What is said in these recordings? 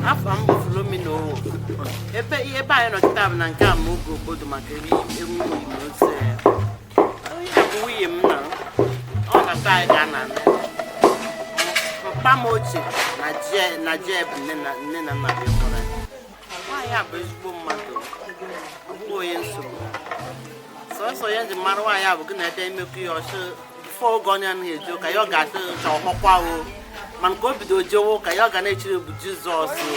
Afa m bụ Philomena Owo. Ebe ebe anyị nọ kịta bụ na nke a ma oge obodo maka emume olili ozu ya. Onye a bụ nwunye m na ọ na be anyị ka a na-anụ. Mpa m ochie na je na je bụ nne na nna bụ mụrụ ya. Nwaanyị a bụ ezigbo mmadụ, ọ bụghị onye nsogbu. Sọsọ ya ji mara nwaanyị a bụ gị na ebe emekọ ya ọsọ before oge onye anaghị eje ụka ya, ọ ga-asị ka ọ hụkwa o, mana ka o bido jewe ụka ya, ọ ga na-echiri bụ Jizọs o.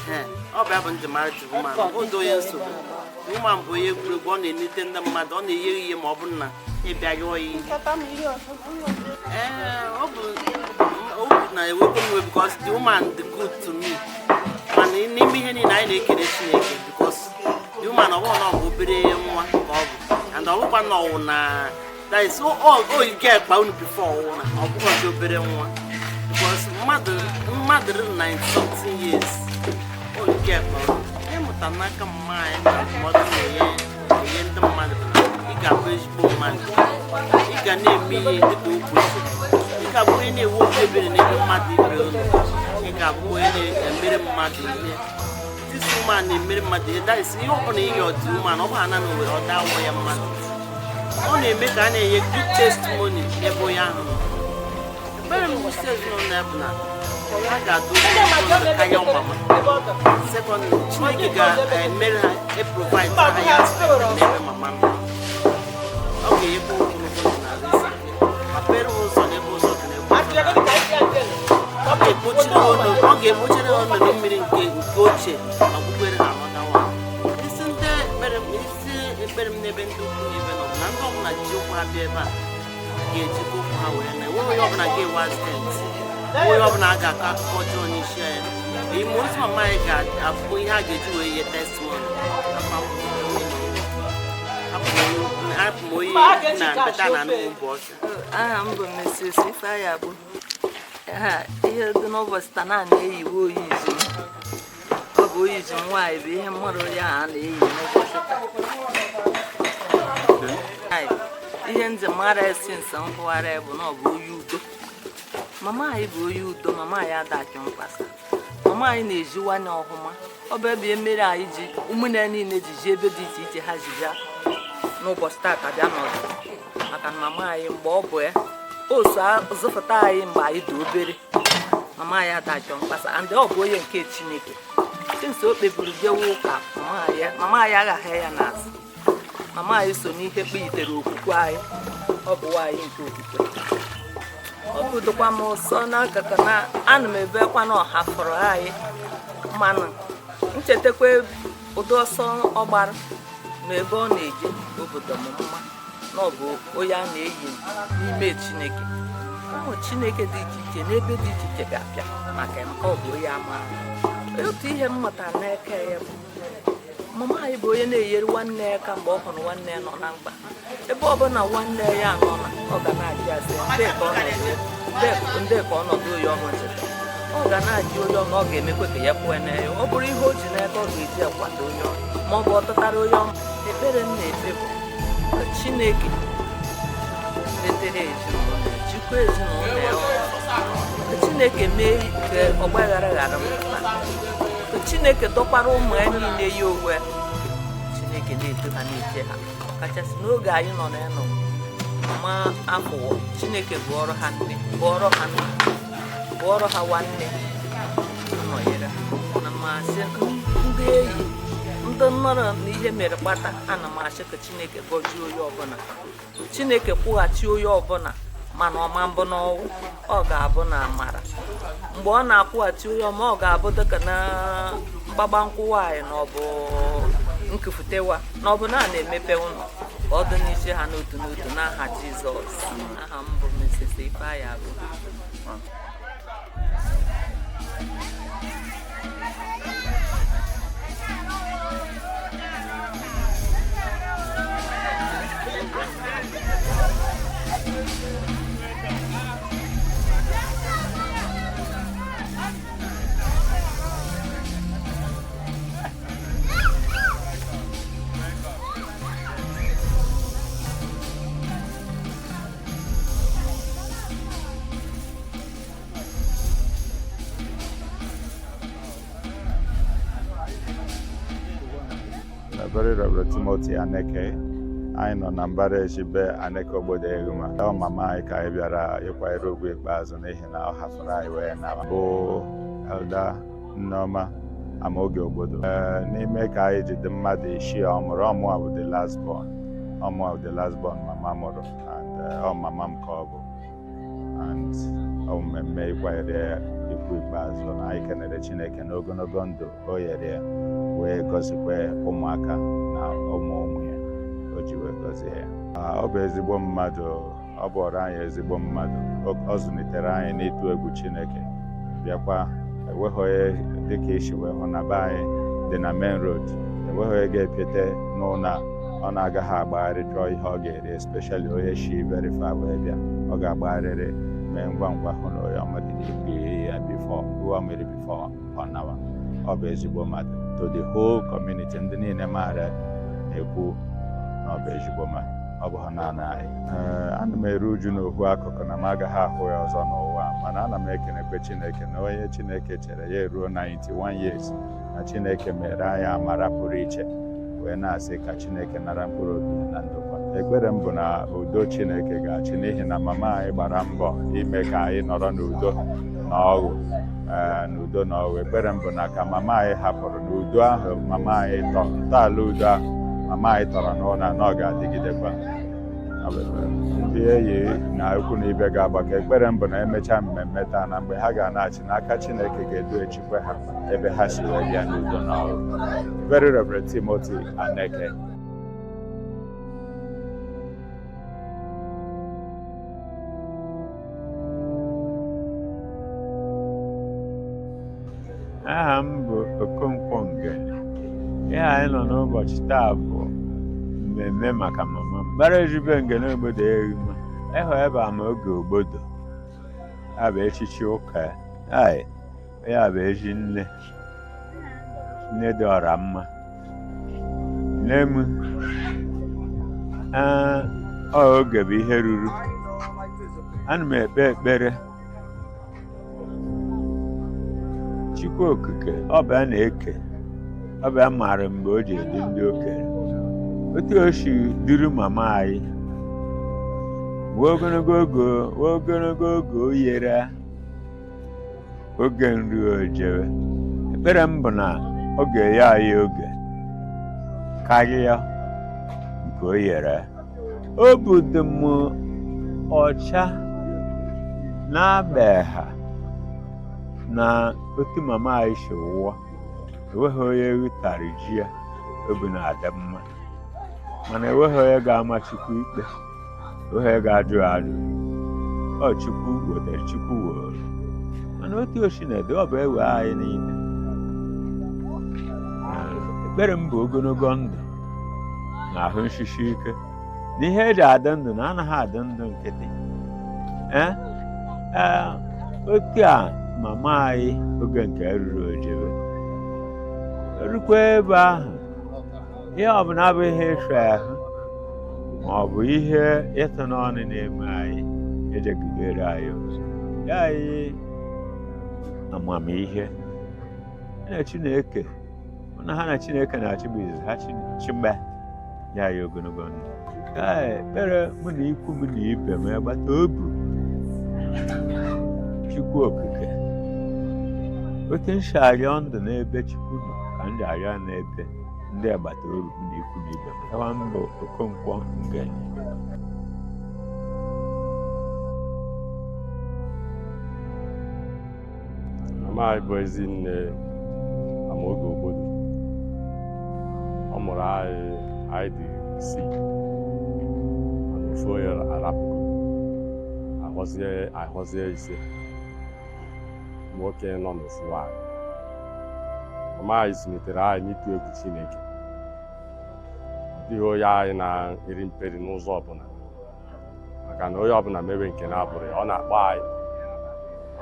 Ehe, ọ bụ ya bụ njimara ji woman. Ọ bụghị onye nsogbu. Woman bụ onye egwuregwu, ọ na-enete ndị mmadụ, ọ na-enye ihe ma ọ bụrụ na ịbịa yọọ ya ihe. Ee, ọ bụ o na ewekwe m iwe because the woman dị good to me, mana n'ime ihe niile anyị na-ekele Chineke because the woman, ọ bụrụ na ọ bụ obere nwa ka ọ bụ, and ọ bụkwa na ọwụ na that is o ike ekpa unu before ọwụ na ọ bụghịzi obere nwa, because mmadụ ruru 90 something years, o ike ekpa unu. Ịmụta n'aka mma anyị na ndụmọdụ na-enye enye ndị mmadụ bụ na ị ga-abụ ezigbo mmadụ, ị ga na-eme ihe dịka o kwesịrị, ị ga-abụ onye na-ewe obi ebere n'ebe mmadụ ibe unu, ị ga-abụ onye na-emere mmadụ ihe. This woman na-emere mmadụ ihe, that is, ihe ọ bụla ihe ọdị woman, ọ bụ na were ọ dawọ ya mmadụ, ọ na-eme ka a na-enye good testimony n'ebe onye ahụ nọ. Ekpere m bụ si ezinụlọ ya bụ na ha ga-adụ ndụ karịa ọmama. Second, Chineke ga-emere ha, e-provide ha ya n'ebe mama nọ. Ọ ga-enyekwa ogologo ndụ na ahụ isi ike, mapere ha ụzọ n'ebe ụzọ dị n'ebe ụzọ. Ọ ga-ekpochiri ha ọnọdụ mmiri nke ochie ma gbukwere ha anọdawa. Isi ndị ekpere m, isi ekpere m n'ebe ndị ukwu na ebe nọ bụ na ndị ọbụla ji ụkwụ ha bịa ebe a ga-ejikwa ụkwụ ha wee na enweghị onye ọbụla ga-ewe accident, onye ọbụla a ga-akọ akụkọ ọjọọ n'isi ya. Ime ozu mama anyị ga-abụ ihe a ga-eji wee nye testimony. Abụ m onye na mbeta na nnukwu bụ ọfịa. Aha m bụ Mrs. Ifeanyi Agbo. Ha ihe dị n'ụbọchị taa na na-eyiwe oyi izu m. Ọ bụ oyi izu m nwaanyị bụ ihe mmadụ onye ahụ a na-eyi n'ụbọchị taa. Anyị, ihe nji mara essence nkwụgharị bụ na ọ bụ onye udo. Mama anyị bụ onye udo, mama anyị adachụ mkpasa. Mama anyị na-ejiwanye ọhụma. Ọ bụ ebe mere anyị ji ụmụnne niile ji ji ebe dị iche iche ha ji bịa n'ụbọchị taata bịa nọdụ, maka na mama anyị mgbe ọ bụ ya o so zụpụta anyị mgbe anyị dị obere. Mama anyị adachọ mkpasa, and ọ bụ onye nke Chineke. Since o kpebiri jewe ụka, mama anyị aghaghị ya n'azụ. Mama anyị so n'ihe kpeyitere okwukwe anyị. Ọ bụ nwaanyị nke okwukwe. Ọ bụ dịkwa m ụsọ n'akụkụ na ana m ebekwa na ọha fọrọ anyị, mmanụ nchetakwa ụdị ọsọ ọ gbara na ebe ọ na-eje obodo m mma na ọ bụ onye a na-eyi n'ime Chineke. Ụmụ Chineke dị iche iche n'ebe dị iche iche ga-abịa maka ya, maka ọ bụ onye amara. Otu ihe m mụtara n'aka ya bụ mama anyị bụ onye na-enyere nwanne ya aka mgbe ọ hụrụ nwanne ya nọ na mkpa. Ebe ọbụla nwanne ya nọ na ọ ga na-ajụ asị ndee ka ọnọdụ onye ọhụrụ cheta, ọ ga na-ajụ onye ọma. Ọ ga-emekwe ka ya kwuo na ya ọ bụrụ ihe o ji n'aka, ọ ga-eji akwado onye ọma ma ọ bụ ọ tụtara onye ọma. Ekpere m na-ekpe bụ ka Chineke letere ezinụlọ ya, jikwa ezinụlọ ya ọnụ. Ka Chineke mee ka ọgbaghara ghara mpụta, ka Chineke dọkwara ụmụ ya niile ya onwe. Chineke na-edu ha, na-eche ha, kachasị n'oge anyị nọ na nọ mama afụwo. Chineke bụọrọ ha nne, bụọrọ ha nna, bụọrọ ha nwanne, nọnyere ha. Na masị ndị enyi, ndị nnọrọ na ihe mere kpata, ana m achọ ka Chineke gọzie onye ọbụla, Chineke kwụghachi onye ọbụla, mana ọma mbụ n'ọnwụ, ọ ga-abụ na amara. Mgbe ọ na-akwụghachi onye ọma, ọ ga-abụ dịka na mgbagba nkwụ nwaanyị na ọ bụ nkufutewa na ọ bụ na a na-emepe ụlọ. Ka ọ dị n'isi ha n'otu n'otu n'aha Jizọs. Aha m bụ Mrs. Ifeanyi Agụ. Very Reverend Timothy Aneke. Anyị nọ na mbara ejibe Aneke obodo Eruma. Ọ mama anyị ka anyị bịara ịkwanyere ugwu ikpeazụ n'ihi na ọ hafụrụ anyị wee na bụ Elder Nneoma Amaoge Ogbodo. Ee, n'ime ka anyị jide mmadụ isii ọ mụrụ, ọmụa bụ the last born. Ọmụa bụ the last born mama mụrụ, and ọ mama m ka ọ bụ. And ọ mmemme ịkwanyere ya ikwu ikpeazụ na anyị kenere Chineke n'ogologo ndụ o nyere ya wee gọzikwa ụmụaka na ụmụ ụmụ ya o ji wee gọzie ya. Ọ bụ ezigbo mmadụ, ọ bụrụ anyị ezigbo mmadụ, ọ zụlitere anyị n'ịtụ egwu Chineke, bịakwa enweghị onye dịka isi wee hụ na be anyị dị na main road, enweghị onye ga-epiete n'ụlọ a ọ na-agaghị agbagharị chọọ ihe ọ ga-eri, especially onye shi very far wee bịa, ọ ga-agbagharịrị mee ngwa ngwa hụ na onye ọmụriri ya before ọ mere before ọ nawa. Ọ bụ ezigbo mmadụ to the whole community, ndị niile maara na-ekwu na ọ bụ ezigbo mmadụ, ọ bụ ha naanị anyị. Ee, ana m eru uju n'ohu akụkụ na m agaghị ahụ ya ọzọ n'ụwa, mana ana m ekenekwe Chineke na onye Chineke chere ya eruo 91 years na Chineke mere anyị amara pụrụ iche wee na-asị ka Chineke nara mkpụrụ obi ya na ndokwa. Ekpere m bụ na udo Chineke ga-achị n'ihi na mama anyị gbara mbọ ime ka anyị nọrọ n'udo na ọṅụ. Ee, n'udo na ọṅụ. Ekpere m bụ na ka mama anyị hapụrụ n'udo ahụ mama anyị tọ ntọala udo ahụ mama anyị tọrọ n'ụlọ na ọ ga-adịgidekwa. Ndị enyi na ikwu na ibe ga-agbakọ. Ekpere m bụ na emechaa mmemme taa na mgbe ha ga-anaghachi n'aka Chineke ga-edu echikwa ha ebe ha si wee bịa n'udo na ọṅụ. Very Reverend Timothy Aneke. Aha m bụ Okonkwo Ngene. Ihe anyị nọ n'ụbọchị taa bụ mmemme maka mama m. Mbara ejibe Ngene obodo Erima. Ịhụ ebe Amaoge Ogbodo. Ya bụ echichi ụka ya. Ai, ya bụ ezi nne. Nne dị ọra mma. Nne m, ee, ọ oge bụ ihe ruru. Ana m ekpe ekpere. Chukwu okike, ọ bụ ya na-eke, ọ bụ ya maara mgbe o ji edu ndị okenye. Otu o si duru mama anyị wee ogologo oge o yere oge nri o jewe. Ekpere m bụ na ọ ga-enye anyị oge karịa nke o yere. Obi dị m ọcha n'agbanyeghị na otu mama anyị si wụọ, enweghị onye rutara ji ya, obi na-adị mma, mana enweghị onye ga-ama Chukwu ikpe, enweghị onye ga-ajụ ya ajụjụ. Ọ Chukwu wetara, Chukwu were. Mana otu o si na-ede, ọ bụ ewe anyị niile. Ekpere m bụ ogologo ndụ na ahụ nshishi ike, na ihe eji adị ndụ na anaghị adị ndụ nkịtị. Ee, otu a mama anyị oge nke ruru ojebe erukwa ebe ahụ, ihe ọbụla bụ ihe ịfịa ahụ ma ọ bụ ihe ịtụ n'ọnụ na-eme anyị ejegidere anyị ụzọ ya anyị amamihe na Chineke, na ha na Chineke na-achịgbu izu ha chigba ya anyị ogologo ndụ. Ee, ekpere mụ na ikwu m na ibe m agbata obi Chukwu okike, otu m si arịọ ndụ n'ebe Chukwu nọ ka m ji arịọ n'ebe ndị agbata obi m na ikwu na ibe m. Ewa m bụ Okonkwo Ngene. Mama anyị bụ ezinne Amaoge Ogbodo. Ọ mụrụ anyị anyị dị isii. Ofu onye arapụgo, ahọzie 5 nwoke nọ n'ofu nwaanyị. Mama anyị zụlitere anyị n'ịtụ egwu Chineke. Ọ dịghị onye anyị na-eri mperi n'ụzọ ọbụla, maka na onye ọbụla mewe nke na-abụrụ ya, ọ na-akpọ anyị,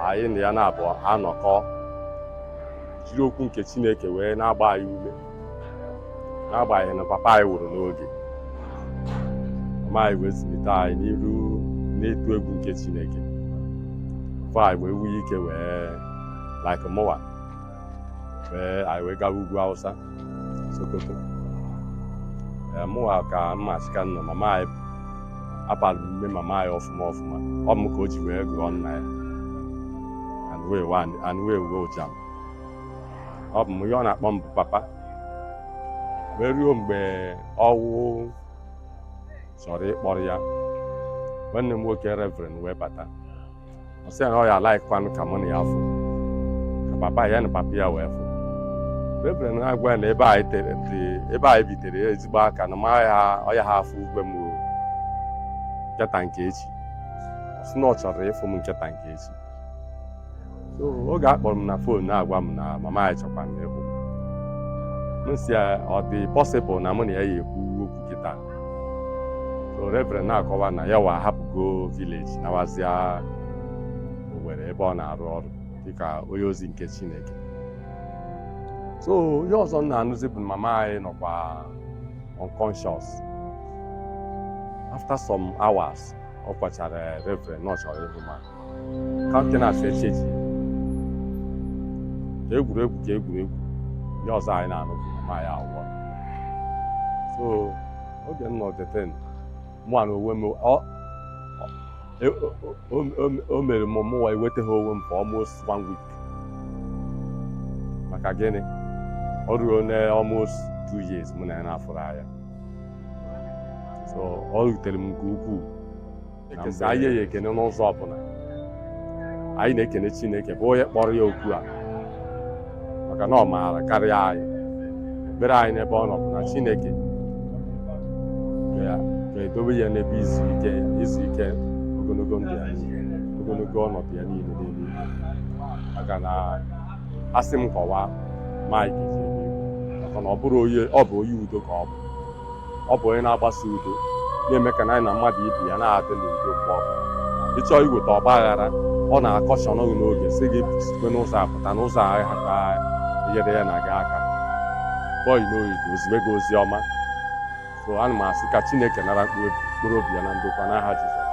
anyị na ya na-abụ anọkọ, jiri okwu nke Chineke wee na-agba anyị ume, n'agbanyeghị na papa anyị nwụrụ n'oge. Mama anyị wee zụlite anyị n'iru n'ịtụ egwu nke Chineke. Fọ anyị wee wuye ike wee like mụwa wee anyị wee gawa ugwu Awụsa, Sokoto. Mụwa ka mma chika nọ, mama anyị abalị mme mama anyị ọfụma ọfụma. Ọ m ka o ji wee gụọ nna ya anụ ewe ụjam. Ọ bụ m ihe ọ na-akpọ m bụ papa. Wee ruo mgbe ọwụ chọrọ ịkpọrọ ya, nwanne m nwoke reverend wee bata. Ọ sị na ọ ya alaikwanụ ka mụ na ya fụ, ka papa ya na papa ya wee fụ. Reverend agwa ya na ebe anyị bitere ezigbo aka na ma ya ọ ya ha afụ ugwe m nketa nke echi. Ọ sị na ọ chọrọ ịfụ m nketa nke echi. So oge a kpọrọ m na phone na-agwa m na mama anyị chọkwara m ịhụ m, sị ya ọ dị possible na mụ na ya ya ekwu okwu kịta. So reverend na-akọwa na ya wa ahapụgo village nawazịa Owerri ebe ọ na-arụ ọrụ dịka onye ozi nke Chineke. So ihe ọzọ m na-anụzi bụ mama anyị nọkwa unconscious. After some hours ọ kwachara reverend na ọ chọrọ ịhụ ma countenance echeji ka egwuregwu ka egwuregwu. Ihe ọzọ anyị na-anụ bụ mama ya anwụọ. So oge m nọ deten, mụ na onwe m o mere m mụwa ewetaghị onwe m for almost 1 week. Maka gịnị? Ọ ruo na almost 2 years mụ na ya na-afụrụ anya. So ọ rutere m nke ukwuu. Na anyị ya ekene n'ụzọ ọbụla. Anyị na-ekene Chineke bụ onye kpọrọ ya okwu a, maka na ọ maara karịa anyị. Ekpere anyị n'ebe ọ nọ bụ na Chineke ga-edobe ya n'ebe izu ike ogologo ndụ ya niile, ogologo ọnọdụ ya niile n'eluigwe. Maka na asị m kọwaa Mike ji eluigwe, maka na ọ bụrụ onye ọ bụ onye udo ka ọ bụ. Ọ bụ onye na-agbasa udo, na-eme ka anyị na mmadụ ibe ya na-adị n'udo mgbe ọbụla. Ịchọọ iweta ọgba aghara, ọ na-akọshọn gị n'oge, sị gị site n'ụzọ a pụta n'ụzọ a hapụ inyere ya na gị aka. Bọyị n'oyi ka oziwe gị ozi ọma. So ana m asị ka Chineke nara mkpụrụ obi ya na ndokwa n'aha Jizọs.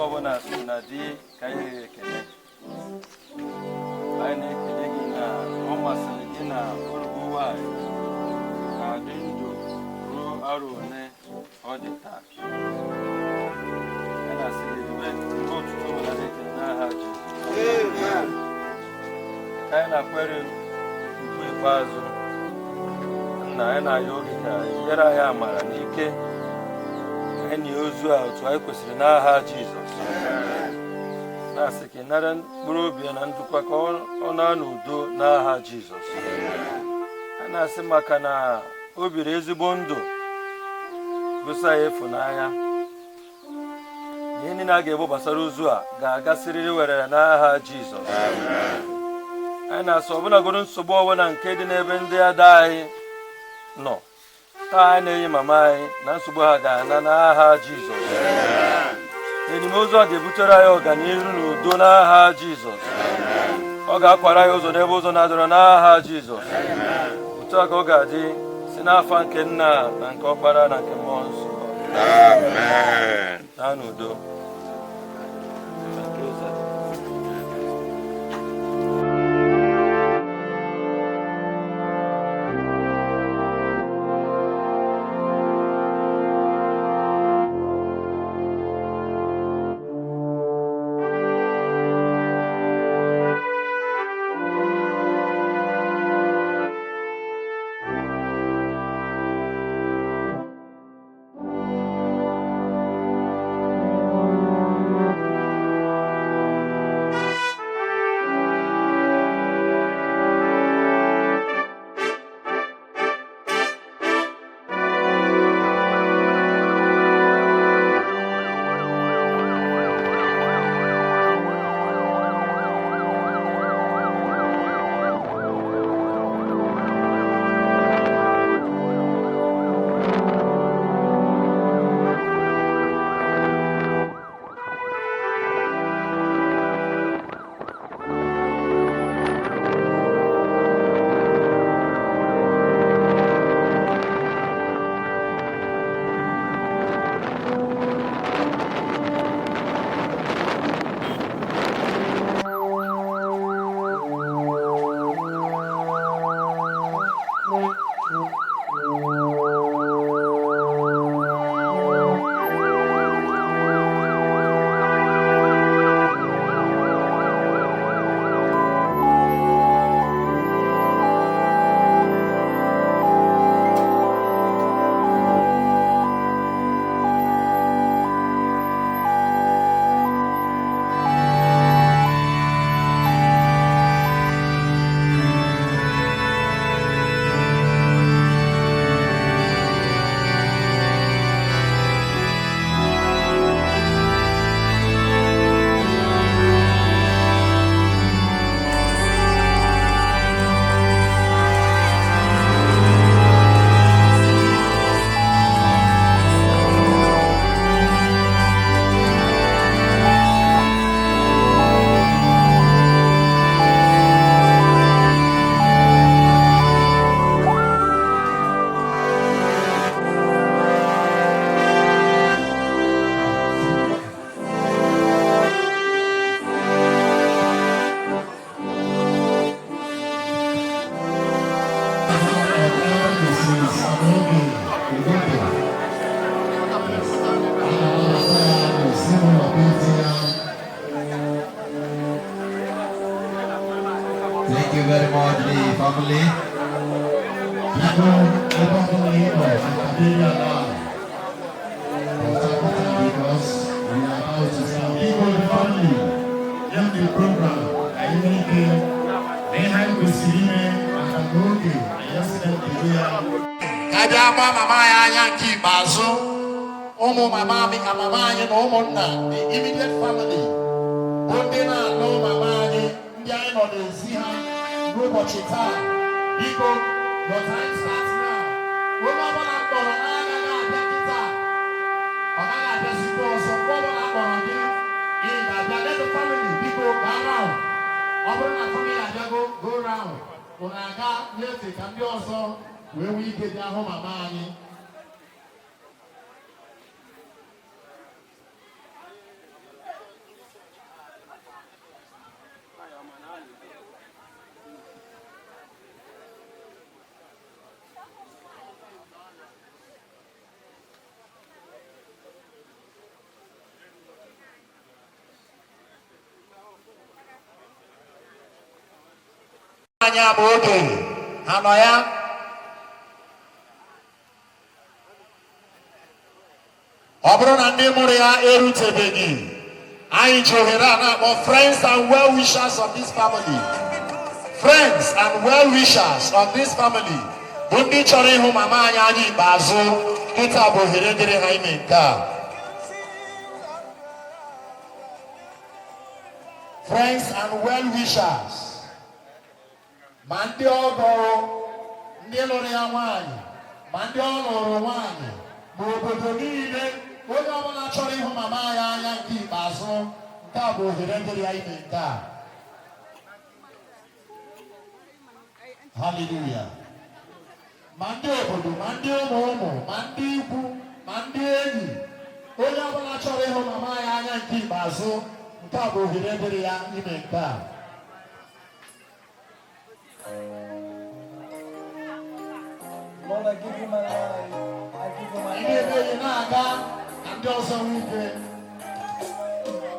Ọbụla na di ka anyị ekele, anyị na-ekele gị na ọ masịrị gị na orugo nwanyị ga-adị ndụ ruo arọ one ọ dị taa. Anyị na-asị gị ebe nke otuto ọbụla na-ekele n'aha Jizọs. Ka anyị na-akwere ukwu ikpeazụ, nna, anyị na-ayọ oge ka nyere anyị amara na ike ka anyị nie ozu a otu anyị kwesịrị n'aha Jizọs. Na-asị ka ị nara mkpụrụ obi ya na ndụkwa, ka ọ naa n'udo n'aha Jizọs. Anyị na-asị maka na o biri ezigbo ndụ gosi anyị ịfụnanya, na ihe niile a ga-egbo gbasara ozu a ga-agasịrịrị were n'aha Jizọs. Anyị na-asị ọbụlagoro nsogbu ọbụla nke dị n'ebe ndị ada anyị nọ taa, anyị na-enye mama anyị na nsogbu ha ga-ana n'aha Jizọs. Enimozu a ga-ebutere anyị ọganihu na udo n'aha Jizọs. Ọ ga-akwara anyị ụzọ n'ebe ụzọ na-adọrọ n'aha Jizọs. Otu a ka ọ ga-adị, si n'afa nke Nna na nke Ọkpara na nke Mmụọ Nsọ. Amen. Na n'udo. Thank you, sir. Mrs. Amobi Ugodo. Yes. A na-anabata ya n'ezinụlọ be di ya. Thank you very much, the family. Biko, ebe ọbụla ị nọ na Cameria now, pụta pụta because we are about to start. Biko, the family, ya the program, anyị nwere ike na ihe anyị kwesịrị ime maka na oge anyị asị na mbido ya. Ka bịa gbaa mama anyị anya nke ikpeazụ. Ụmụ mama anyị, mama anyị na ụmụnna, the immediate family, bụ ndị na-alụ mama anyị, ndị anyị nọ n'ezi ha n'ụbọchị taa. Biko, your time starts now. Onye ọbụla m kpọrọ na-agaghị abịa kịta, ọ gaghị abịazikwa ọzọ. Mgbe ọbụla a kpọrọ gị, ị ga-abịa. Let the family, biko, gaa round. Ọ bụrụ na family abịago, go round. Unu aga nyefe ka ndị ọzọ wee nwee ike bịa hụ mama anyị. anyị Amaoge ha nọ ya? Ọ bụrụ na ndị mụrụ ya erutebeghị, anyị ji ohere a na-akpọ friends and well wishers of this family, friends and well wishers of this family bụ ndị chọrọ ịhụ mama anyị anya ikpeazụ, kịta bụ ohere dịrị ha ime nke a. Friends and well wishers, ma ndị ọgọ, ndị lụrụ ya nwaanyị, ma ndị ọ lụrụ nwaanyị, ma obodo niile, onye ọbụla chọrọ ịhụ mama ya anya nke ikpeazụ, nke a bụ ohere dịrị ya ime nke a. Haleluya. Ma ndị obodo, ma ndị ụmụ ụmụ, ma ndị ikwu, ma ndị enyi, onye ọbụla chọrọ ịhụ mama ya anya nke ikpeazụ, nke a bụ ohere dịrị ya ime nke a. Lord, I give you my life. I give you my Ndị life. ebe na-aga ka ndị ọzọ nwee ike.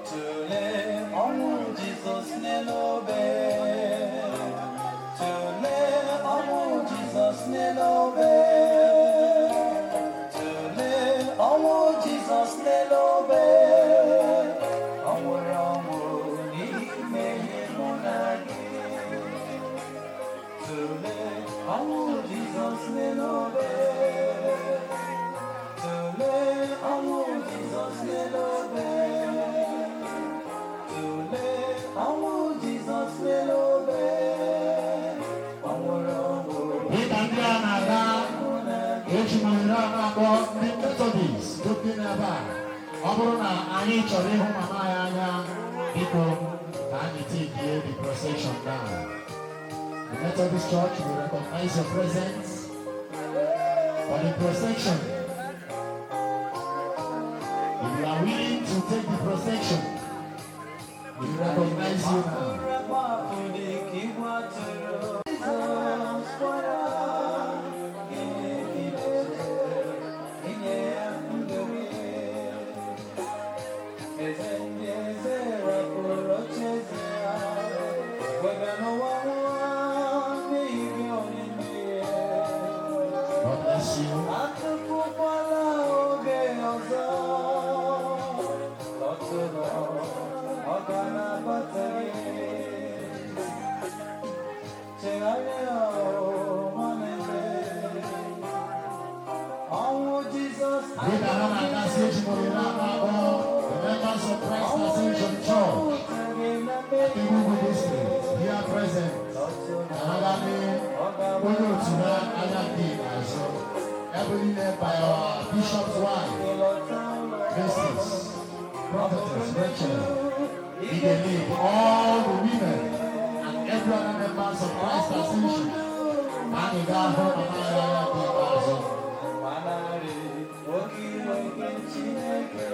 Tụlee ọnwụ Jizọs n'elu obe. Tụlee ọnwụ Jizọs n'elu obe. Tụlee ọnwụ Jizọs n'elu obe. Ọ nwụrụ ọnwụ n'ihi mmehie mụ na gị. Tụlee ọnwụ Jizọs n'elu obe. Tụlee ọnwụ Jizọs n'elu obe. Tụlee ọnwụ Jizọs n'elu obe. Ọ nwụrụ ọnwụ. Dịka ndị a na-aga, eji m ohere a na-akpọ ndị Methodist bụ ndị na-ebe a. Ọ bụrụ na anyị chọrọ ịhụ mama ya anya, biko ka anyị take the procession down. The Methodist Church will recognize your presence for the procession. If you are willing to take the procession, we recognize you now. Agbapụ dị ka igwe atụrụ. Jizọs gwara gịnị ka ị na-eche inye ya ndụ gị? Eze ndị eze rapụrụ ocheeze ya, wee n'ụwa nwụọ n'ihi gị onye mmehie. God bless you. Atụfukwala oge ọzọ, lọtụrụ, ọ ga-anabata gị. Chegharịa o, nwanne. Ọnwụ Jizọs. Dịka ha na-agasị, eji m ohere a na-akpọ the members of Christ Ascension Church, Enugu District, here present, ka ha gaa lee onye otu ha anya nke ikpeazụ. Heavily led by our bishop's wife, Mrs. Prophetess Rachel Idele, all the women and every other members of Christ Ascension, ka anyị gaa hụ mama ya anya nke ikpeazụ. Gbanarị oke iwe nke Chineke.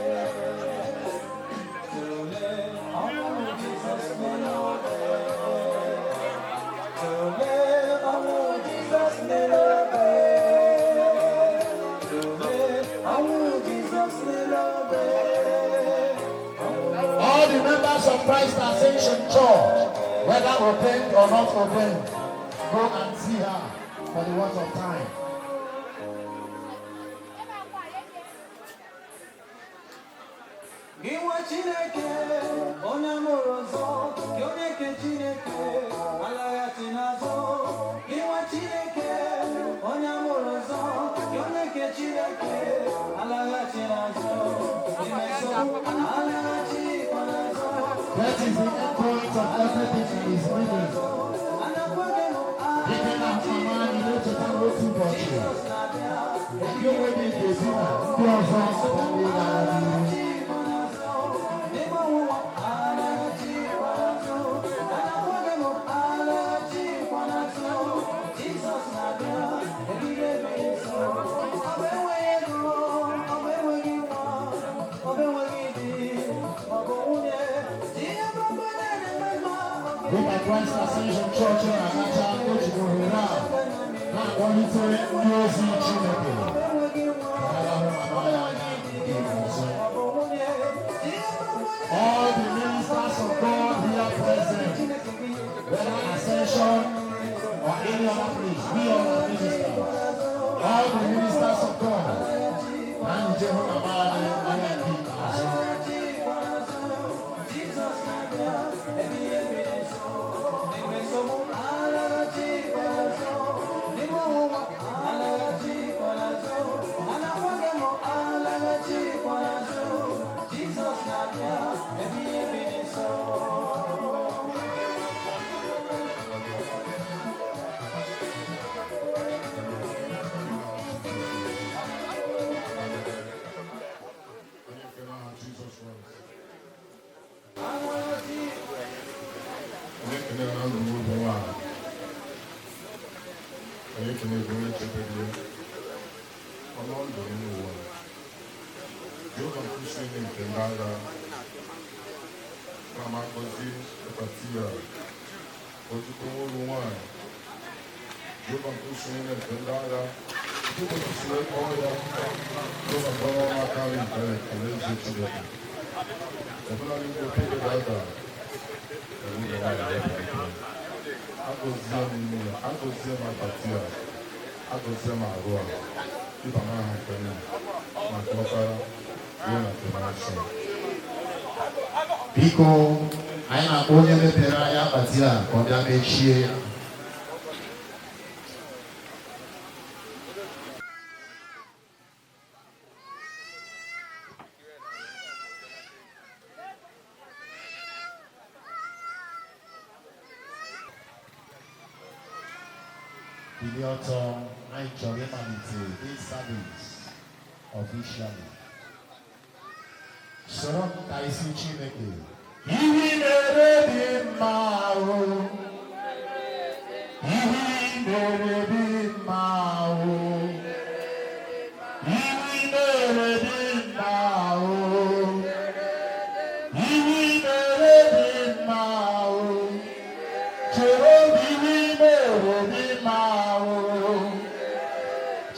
Tụlee ọnwụ Jizọs n'elu obe. Tụlee ọnwụ Jizọs n'elu obe. Tụlee ọnwụ Jizọs n'elu obe. All the members of Christ Ascension Church, whether ordained or not ordained, go and see her for the want of time. Gị nwa Chineke, onye mụrụ ọzọ, gị onye nke Chineke, alaghachi n'azụ. Gị nwa Chineke, onye mụrụ ọzọ, gị onye nke Chineke, alaghachi n'azụ. Imeso, alaghachikwa n'azụ. That is the end point of everything that is needed. Dịka na mama anyị na-echeta n'otu ụbọchị, ndị onwe gị ga-esi na ndị ọzọ na ndị gara n'ihu. Dịka Christ Ascension Church na-agacha, eji m ohere a na-akpọlite ndị ozi Chineke ka ha gaa hụ mama ya anya nke ikpeazụ. All the ministers of God here present, whether Ascension, any other place. We all are ministers. All the ministers of God. Ka anyị jee hụ mama anyị anya nke ikpeazụ. Jizọs na-abịa, ebighị ebi dị nso. N'ime nsogbu, alaghachikwala azụ. N'ime ọnwụnwa, alaghachikwala azụ. A na-akwa gị emo, alaghachikwala azụ. Jizọs na-abịa, ebighị ebi dị nso. Onye nke n'aha Jizọs Kraịst. Onye ekele na ndụ m oge nwaanyị. Onye ekele bụ onye chebere ya. Ọnụ ndụ n'ime ụwa. Jehova nkwụsị enyi nke ndị agha. Na ma gọzie ịkpati ya. Ozugbo nwoke nwaanyị. Jehova nkwụsị enyi nke ndị agha. Jehova kwụsịrị ịkpọrọ ya. Jehova kpọrọ ọnụ aka nri nke alaeze Chineke. Ọbụladị mgbe oge ga-ada. Agọzie m ime ya, agọzie m akpati a, agọzie m arụ a, ịba n'aha nke nna, na nke ọkpara, ruo na nke mmụọ nsọ. Biko, anyị na-akpọ onye mepere anyị akpati a ka ọ bịa mechie ya. Bilie ọtọ, anyị chọrọ ịmalite this service officially. Soro m ka isi Chineke. Ihe ị mere dị mma o. Ihe ị mere dị mma o. Ihe ị mere dị mma o. Ihe ị mere dị mma o. Jehova, ihe ị mere dị mma o.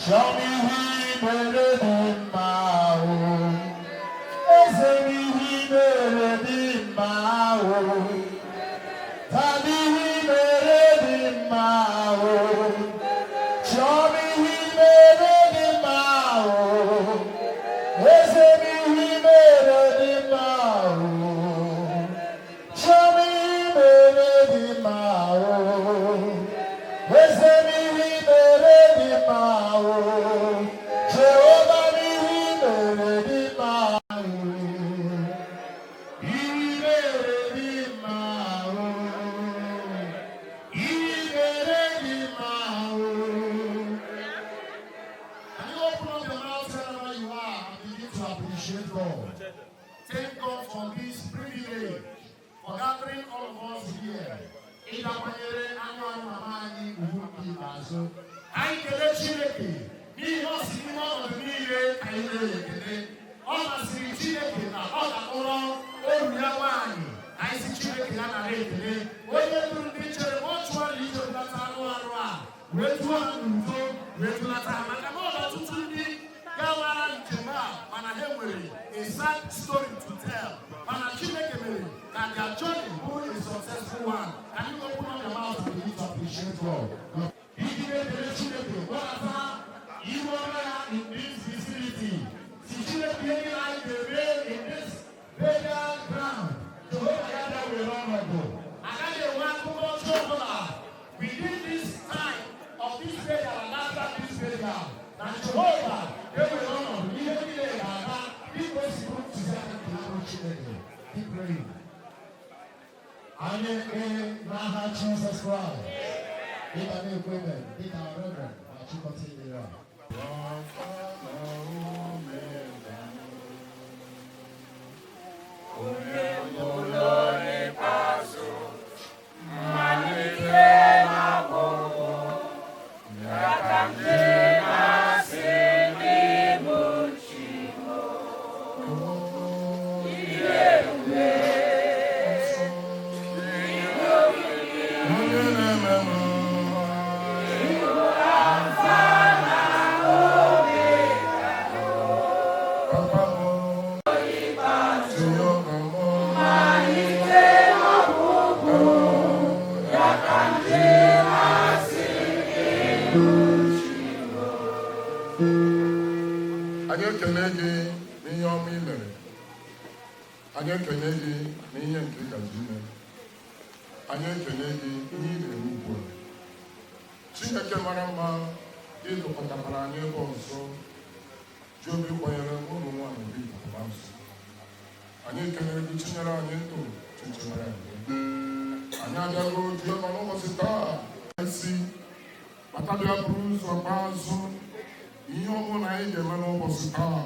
Chọọ m ihe ị mere dị mma o. Eze m ihe ị mere dị mma o. Tàbí ihe ị mere dị mma o. Chọọ m ihe ị mere dị mma o. Eze m ihe ị mere dị mma o. Chọọ m ihe ị mere dị mma o. Eze m ihe ị mere dị mma o. Jehova m ihe ị mere dị mma o. Ihe ị mere dị mma o. Ihe ị mere dị mma o. Can you open up your mouth wherever you are and begin to appreciate God? Thank God for this privilege, for gathering all of us here. Ịdakwanyere anụ ahụ mama anyị ugwu nke ikpeazụ. Anyị kelee Chineke n'ihi ọ si n'ime ọnọdụ niile ka anyị nye ya ekele. Ọ masịrị Chineke na ọ ga-akpọrọ oru ya nwaanyị ka anyị si Chineke ya nara ekele. Onye duru ndị chere ma ọ chụọrọ ije bulata anụ arụ a wee duo ha n'udo wee dulata ha maka na ọ dị ọtụtụ ndị gawara njem a mana ha nwere a sad story to tell. Mana Chineke mere ka their journey bụrụ a successful one. Can you open up your mouth and begin to appreciate God? Iji na-ekele Chineke gbadata ihu ọma ya in this vicinity. Si Chineke ihe niile anyị ga-eme in this burial ground. Jehova ya bịa were ọnọdụ. Agaghị enwe akụkọ ọjọọ ọbụla within this time of this burial and after this burial. Na Jehova ewere ọnọdụ ihe niile ga-aga dịka o si bụrụ ntụziaka nke okwu Chineke. Keep praying. Anyị ekpe n'aha Jizọs Kraịst. Dịka na-ekwe amen, dịka Reverend na-achịkọta ekpere a. Onye na-eme mma. Alpha na Omega. Ekele gị n'ihe ọma ị mere. Anyị ekele gị n'ihe nke ị gaji ime. Anyị ekele gị ihe ị na-eme ugbu a. Chineke mara mma, ịdụkọtakwara anyị ebe ọzọ ji obi kwanyere ụlọ nwaanyị gị azụ. Anyị ekelere gị, chinyere anyị ndụ, chinchere anyị. Anyị abịago Jehova n'ụbọchị taa isi bata bịa buru ụzọ gbaa azụ ihe ọ bụla anyị ga-eme n'ụbọchị taa.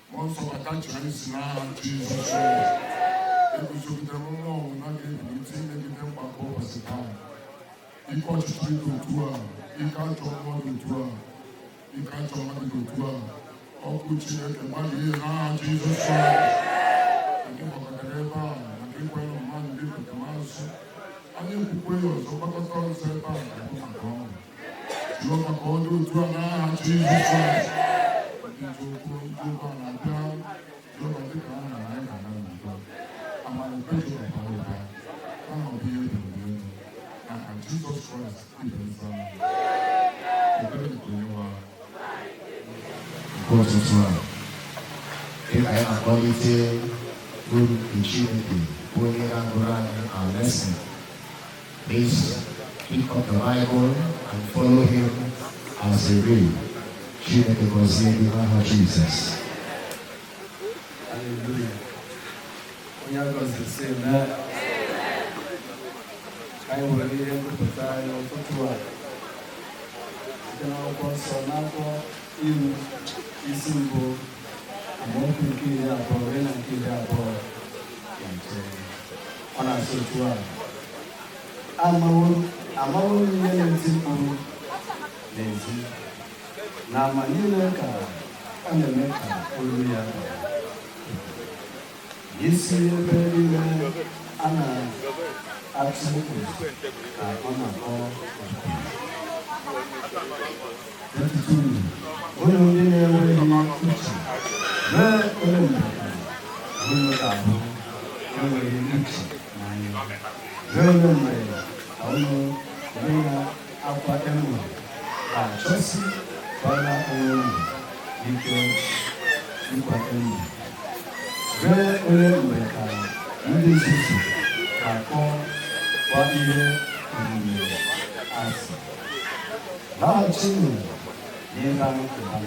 Mmụọ Nsọ, bata chịa isi n'aha Jizọs. Eguzogidere m mmụọ ọbụla ga-ebilite imegide mgbakọ ụbọchị taa. Ike ọchịchịrị dị otu a, ike ajọ mmụọ dị otu a, ike ajọ mmadụ dị otu a, ọkụ Chineke gbalị ihe n'aha Jizọs Kraịst. Anyị gbakọtara ebe a maka ịkwanyere mmadụ dị azụ. Anyị ekwukwe ya ọzọ, gbakọta ọzọ ebe a ga-abụ maka ọṅụ. Jehova, ka ọ dị otu a n'aha Jizọs Kraịst. Ndị ji okwu Jehova na-abịa, Jehova, dịka ha na anyị ga-aga n'udo. Amara ekwe Jehova bara ụba, aha ọ bụ ihe ebere elu n'aha Jizọs Kraịst ibe nza. Ekpere nke Onyenwe anyị. Nke ụtụtụ a, dịka anyị na-akpọlite uru nke Chineke bụ onye na-agụrụ anyị our lesson. Please pick up the Bible and follow him as he read. Chineke gọzie gị n'aha Jizọs. Hallelujah. Onye a gọziri sị mee. Ka anyị were ihe ngụpụta anyị ụtụtụ a site n'akwụkwọ nsọ, n'akwụkwọ Ilu, isi 1, amaokwu nke 20 ruo na nke 29. Ọ na-asị otu a: Amawo amawo ihe na-eti mkpu n'ezi na ama niile ka ọ na-eme ka olu ya daa isi ebe niile a na-atụ ụzụ ka ọ na-akpọ oku. 22. Unu ndị na-enweghị uche, ruo ole mgbe ka unu ga-abụ enweghị uche n'anya? Ruo ole mgbe ka unu ndị na-akwa emo ga-achọsi kwara onwe unu ike ịkwa emo? Ruo ole mgbe ka ndị nzuzu ga-akpọ kwa ihe omume asị? Laghachinụ n'ịba ụba m.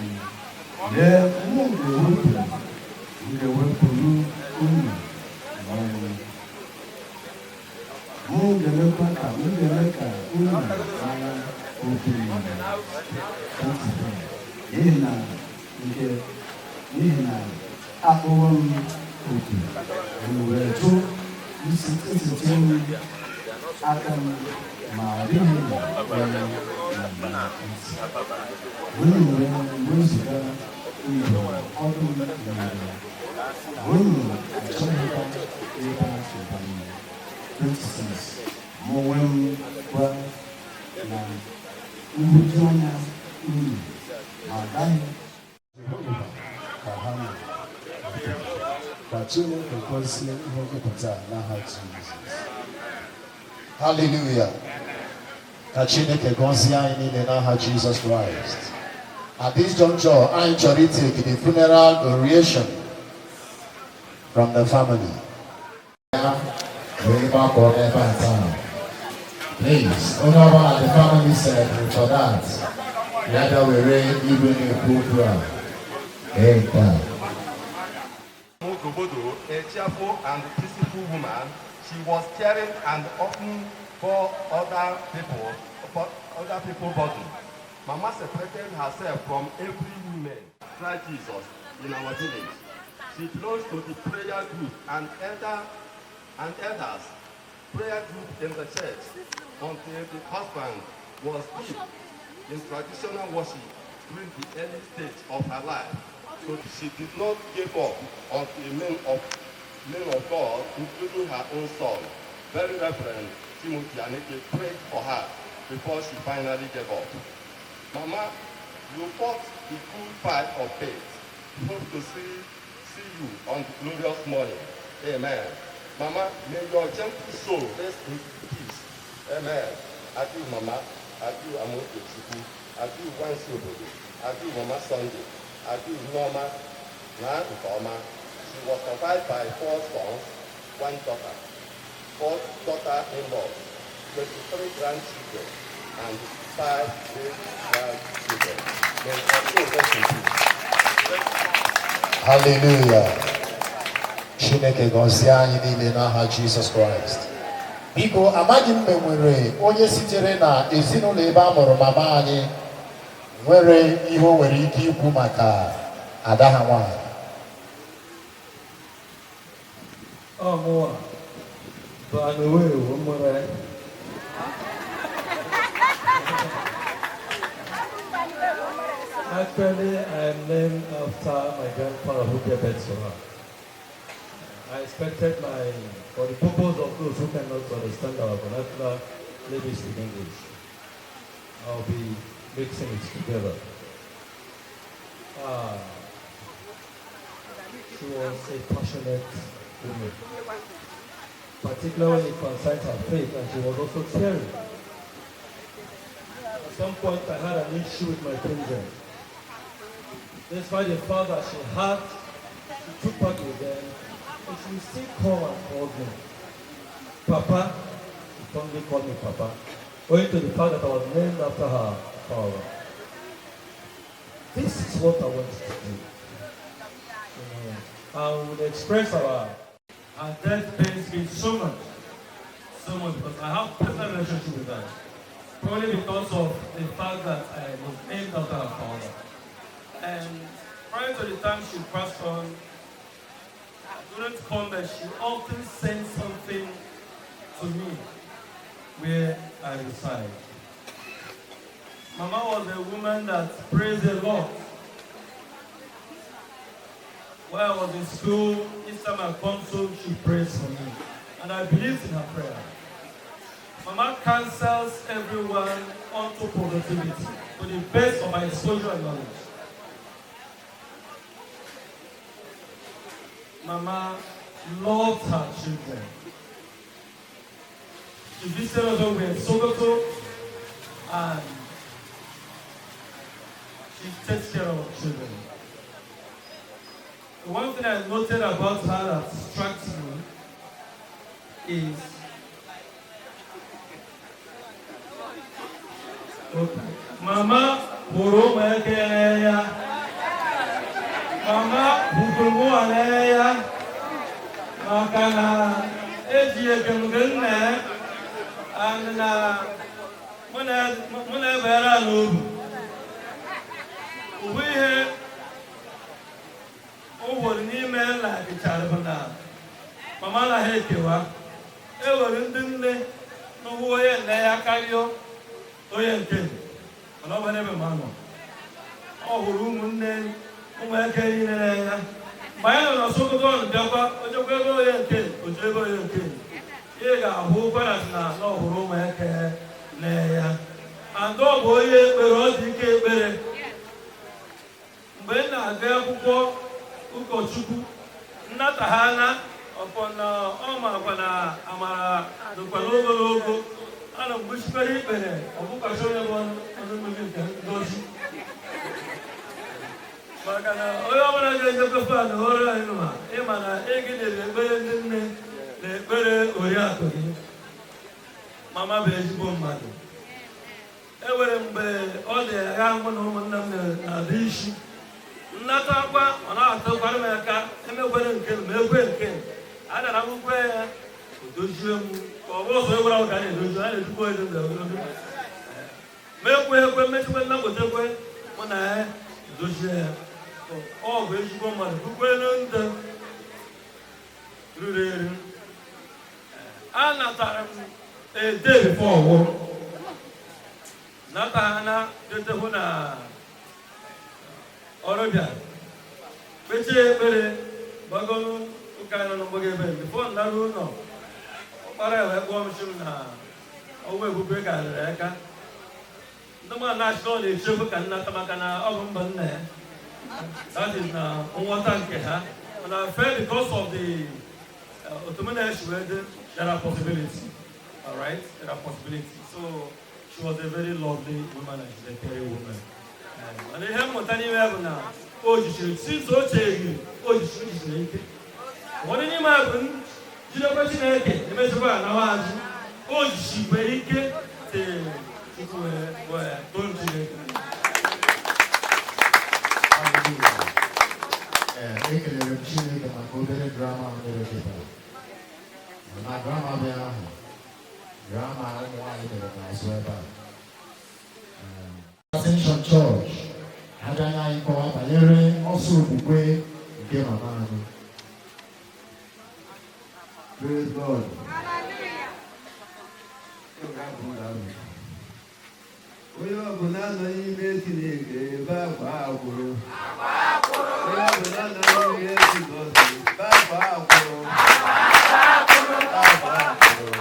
Lee, mụ ga-ewepụ m ga-ewepụrụ unu n'ọnwụ. Mụ ga-emekwa ka m ga-eme ka unu mara okwu niile. 24. N'ihi na nke n'ihi na akpọwo m oku, unu wee jụ nsite m aka m, ma ọ dịghị onye na-ege ntị. Unu wee wezụga ndụ ọdụ m nyere, unu achọghịkwa ịba ụba m. 26. Mụ onwe m kwa na nhụjuanya unu ma agaghị Jehova ka ha nọ. Ka Chineke gọzie ihe ngụpụta a n'aha Jizọs. Hallelujah. Ka Chineke gọzie anyị niile n'aha Jizọs Kraịst. At this juncture, anyị chọrọ itake the funeral oration from the family. Ya wee gbakọ ebe a taa. Please, onye ọbụla the family said for that, ya bịa were igwe na-ekwu okwu a. Ee, nke a. Obodo, a cheerful and peaceful woman, she was caring and often for other people burden. Mama separated herself from every woman. Try Jesus in our village. She belongs to the prayer group and elders prayer group in the church until the husband was deep in traditional worship during the early stage of her life. So she did not give up until men of God, including her own son, Very Reverend Timothy Aneke, prayed for her before she finally gave up. Mama, you fought the good fight of faith. Hope to see you on the glorious morning. Amen. Mama, may your gentle soul rest in peace. Amen. Adieu, Mama. Adieu, Amoke Chukwu. Adieu, Wansi Obodo. Adieu, Mama Sunday. Adu Nneoma na nke ọma. She was survived by four sons, one daughter, four daughter-in-laws, 23 grandchildren, and five great-grandchildren. May her soul rest in peace. Hallelujah. Chineke gọzie anyị niile n'aha Jizọs Kraịst. Biko, amaghị m mgbe nwere onye sitere na ezinụlọ ebe a mụrụ mama anyị nwere ihe o nwere ike ikwu maka ada ha nwanyị. Ọ mụwa bụ Anowewo mụrụ ya. Actually, I am named after my grandfather who gave birth to her. I expected for the purpose of those who cannot understand our vernacular, let me speak English. I'll be mixing it together. She was a passionate woman, particularly when it concerns her faith, and she was also caring. At some point, I had an issue with my children. Despite the fact that she took part with them, but she would still come and call me. Papa, she fondly called me Papa, owing to the fact that I was named after her father. This is what I want to do. I would express our death pains me so much, so much, because I have personal relationship with her. Probably because of the fact that I was named after her father. And prior to the time she passed on, I couldn't come, but she often sent something to me where I reside. Mama was a woman that praised a lot. While I was in school, each time I come home, she prays for me. And I believed in her prayer. Mama counsels everyone onto positivity to the best of my exposure and knowledge. Mama loved her children. She visited us when we were in Sokoto, and she takes care of her children. The one thing I noted about her that struck me is, okay, Mama hụrụ ụmụaka n'anya. Mama hụkwuru mụnwa n'anya maka na eji ekemge nna ya and na mụ na-ebere ala obu. Obu ihe o nwere n'ime nna dịchara bụ na mama anaghị ekewa. E nwere ndị nne n'ụwa onye nne ya karịa onye nke mana ọ bụ n'ebe ma nọ. Ọ hụrụ ụmụnne ụmụaka niile n'anya. Mgbe anyị nọ na Sokoto ọ bịakwa ojekwa ebe onye nke oju ebe onye nke ị ga-ahụ ụkwara na ọ hụrụ ụmụaka n'anya. And ọ bụ onye ekpere, ọ dị ike ekpere. Mgbe m na-aga akwụkwọ ụkọchukwu nnata ha na ọkọ na ọ makwa na amara dịkwa n'ogologo ana m gbuchikwere ikpere ọ bụkwasị onye bụ ọnụ mmiri nke ndozi maka na onye ọbụla ga-ejekwa fan ọrụ anyị nwa ịma na egidere ekpere ndị nne na ekpere oriakụ gị. Mama bụ ezigbo mmadụ. E nwere mgbe ọ dị agha mụ na ụmụnne m na-adị isi nnata akwa ọ na-atụkwara m aka emekwere nke m ekwe nke m a dara m kwe ya odozie m ka ọ bụ ọsọ ewere ahụ ka a na-edozi a na-ejikwa edo na edozi ma ekwe ekwe mechikwe nnapụtakwe mụ na ya edozie ya. Ọ bụ ezigbo mmadụ bukwelu ndụ ruru eru. A natara m ede bifo ọgwụ nata ha na jete hụ na ọrụ bịa kpechie ekpere gbagoro ụka nọ n'mgbago ebe bifo ndarụ ụlọ ọkpara ya wee kpọọ m sị m na ọnwa ebube karịrị aka ndị mmadụ na-achị na ọ na-echekwa ka nnata maka na ọ bụ mba nna ya. That is na nghọta nke ha. Mana I felt because of the Ottoman Eshwede, there are possibilities. All right, there are possibilities. So she was a very lovely woman and she's a caring woman. And ihe mmụta n'ime ya bụ na O jisiri since o cheghị, o jisiri ike. Ụfọdụ n'ime ha bụ jidekwa Chineke emechakwa anawa azụ. O jisikwa ike tee Chukwu wee gwa ya too Chineke. Hallelujah. Ee, ekelere m Chineke maka obere drama mere kịta. Na drama bịa ahụ, drama ụmụ nwaanyị mere n'azụ ebe a. Ascension Church abịaghị anyị kọwa banyere ọsọ okwukwe nke mama anyị. Praise God. Onye ọbụla nọ n'ime Chineke ebe akwa akwụrụ. Onye ọbụla nọ n'ime Jizọs ebe akwa akwụrụ. Akwa akwụrụ.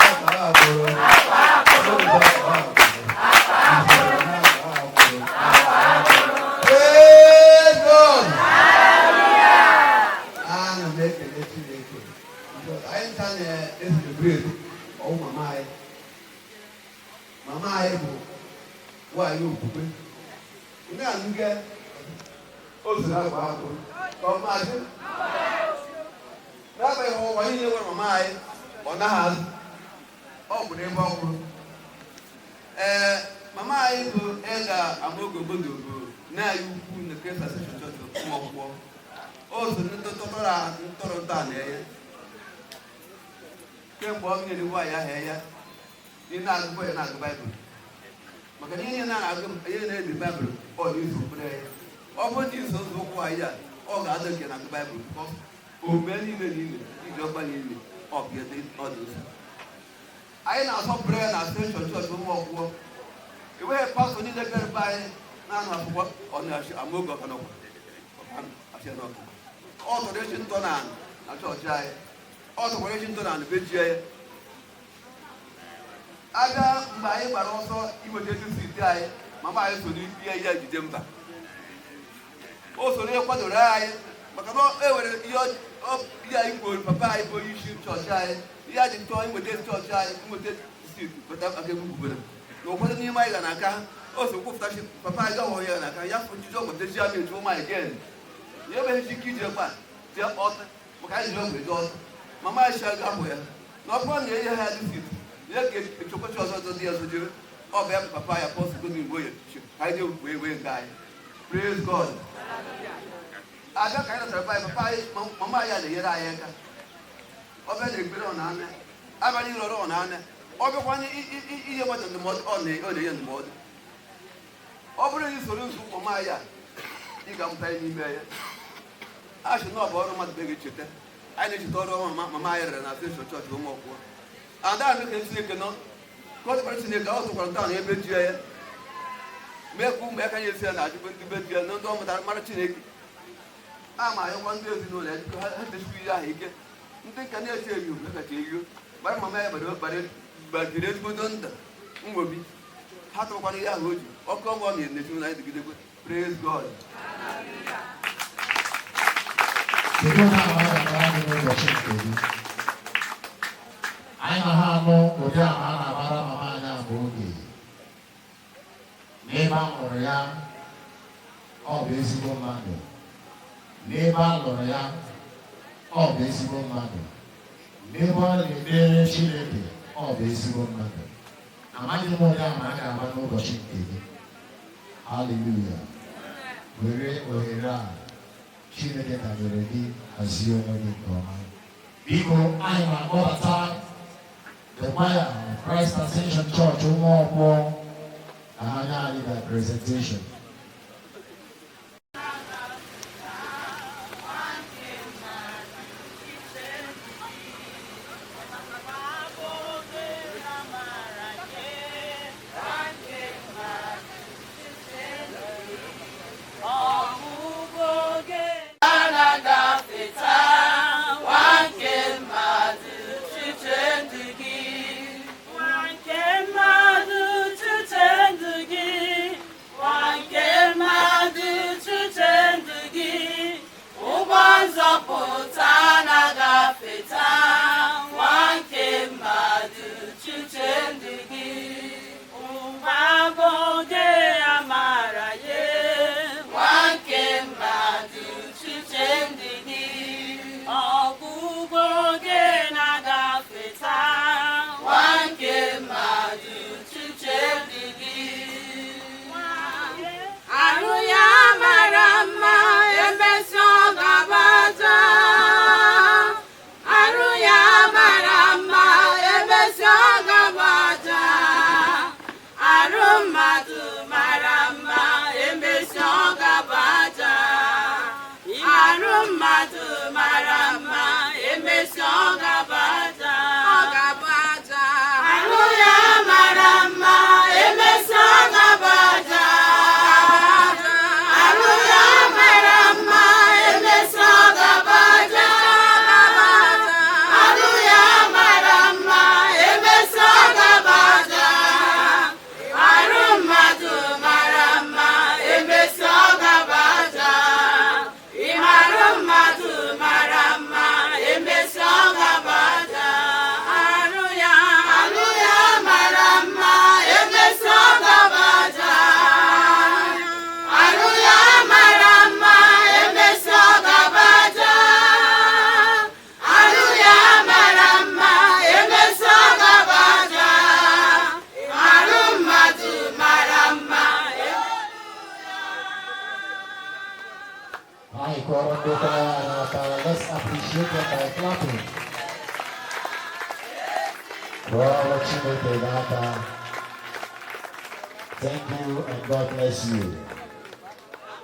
Akwa akwụrụ. Akwa akwụrụ. Praise God. Ana m ekele Chineke. Because anyị ncha na-e-celebrate ọnwụ mama anyị. Mama anyị bụ nwaanyị okwukwe. Ndị anụge o zuru akwa akwụrụ. Ka ọ maazị. N'agbanyeghị ụwa niile nwere mama anyị, ọ naghị azụ. Ọ bụ n'ebe ọ kwụrụ. Ee, mama anyị bụ Elder Amaoge Ogbodo bụ nne anyị ukwu na Christ Ascension Church ụmụ akwụkwọ. O so ndị tọrọ ntọrọ ntọala ya. Kemgbe ọ nyere nwaanyị ahụ ya, ị na-agụkwa ya na-agụ Baịbụl. Maka na ihe na-agụ ihe na-ebi Baịbụl, ọ na-iso okpere ya. Ọ bụrụ na iso ụzọ ụkwụ anyị a, ọ ga-adọ nke na-agụ Baịbụl. Omume niile niile, iji ọgba niile, ọ bụ ọ dị nsọ. Anyị na-asọpụrụ ya na Ascension Church ụmụ ọkwụkwọ. Enweghị pastọ niile bịara be anyị na-anụ akwụkwọ ọ na-achị Amaoge ọkanọkwa. Ọ tọrọ echi ntọ na na chọọchị anyị. Ọ tọkwara echi ntọ na bejie ya. Aga mgbe anyị gbara ọsọ inweta ezi seat anyị, mama anyị so n'ihe ya jide mba. O soro ihe kwadoro anyị maka na e nwere ihe anyị kwuru papa anyị bụ onye isi chọọchị anyị, ihe anyị chọọ inweta chọọchị anyị, inweta seat pụta aka egwugwubere na ụfọdụ n'ime anyị ga n'aka ha. O so kwupụtachi papa anyị gahụrụ ya n'aka ya fụ njiji ọgwụ teji ama eju ụmụ anyị gen ya emeghị ike iji ekwe a jee ọtụ maka anyị ji ọgwụ eje ọtụ. Mama anyị si aga hụ ya na ọ bụrụ na enye ha ya dị seat ya ga-echekwachi ọzọ ọzọ dị ya sojere ọ bụ ya bụ papa ya pọsụ gomi mgbe oye ka anyị jee wee wee nke anyị. Praise God. Abịa ka anyị natara be anyị, papa anyị, mama anyị na-enyere anyị aka. Ọ bịa na ekpere, ọ na-anya abalị ịrọrọ, ọ na-anya ọ bịakwanye inye mmadụ ndụmọdụ, ọ na-enye ndụmọdụ. Ọ bụrụ na i soro nzọ ụkwụ mama anyị a, ị ga-amụta ihe n'ime ya. A sị na ọ bụ ọrụ mmadụ bụ echeta anyị na-echeta ọrụ ọma mama anyị rere na Ascension Church ụmụ ọkwụkwọ. Ada anụ ka Chineke nọ ka ọ tụkwara Chineke, ọ tụkwara ntọala ebe ji ya mee ka ụmụ ya ka na-esi ya na-ajụ ndị be di ya na ndị ọ mụtara mara Chineke. A ma ayọkwa ndị ezinụlọ ya ha desikwa ihe ahụ ike. Ndị nka na-eche eyo kacha eyo gbara mama ya gbara gbajiri ezigbodo ndụ nwobi ha tụkwara ihe ahụ o ji ọkụ ọgwụ ọ na-ezinụlọ anyị dịgidekwe. Praise God. Kedu na ama a ga-amara gị n'ụbọchị nke gị? Anyị na ha anụ ụdị ama a na-amara mama anyị ama oge. N'ebe a mụrụ ya, ọ bụ ezigbo mmadụ. N'ebe a lụrụ ya, ọ bụ ezigbo mmadụ. N'ebe ọ na-ekpere Chineke, ọ bụ ezigbo mmadụ. Amaghị m ụdị ama a ga-agba n'ụbọchị nke gị. Hallelujah. Were ohere a Chineke ka nyere gị hazie onwe gị nke ọma. Biko, anyị na-akpọbata the choir of Christ Ascension Church ụmụ ọkwọ ka ha nye anyị their presentation. Na-agafeta nwa nke mmadụ chiche ndụ gị, nwa nke mmadụ chiche ndụ gị, nwa nke Kụọrọ Chineke n'aka. Thank you and God bless you.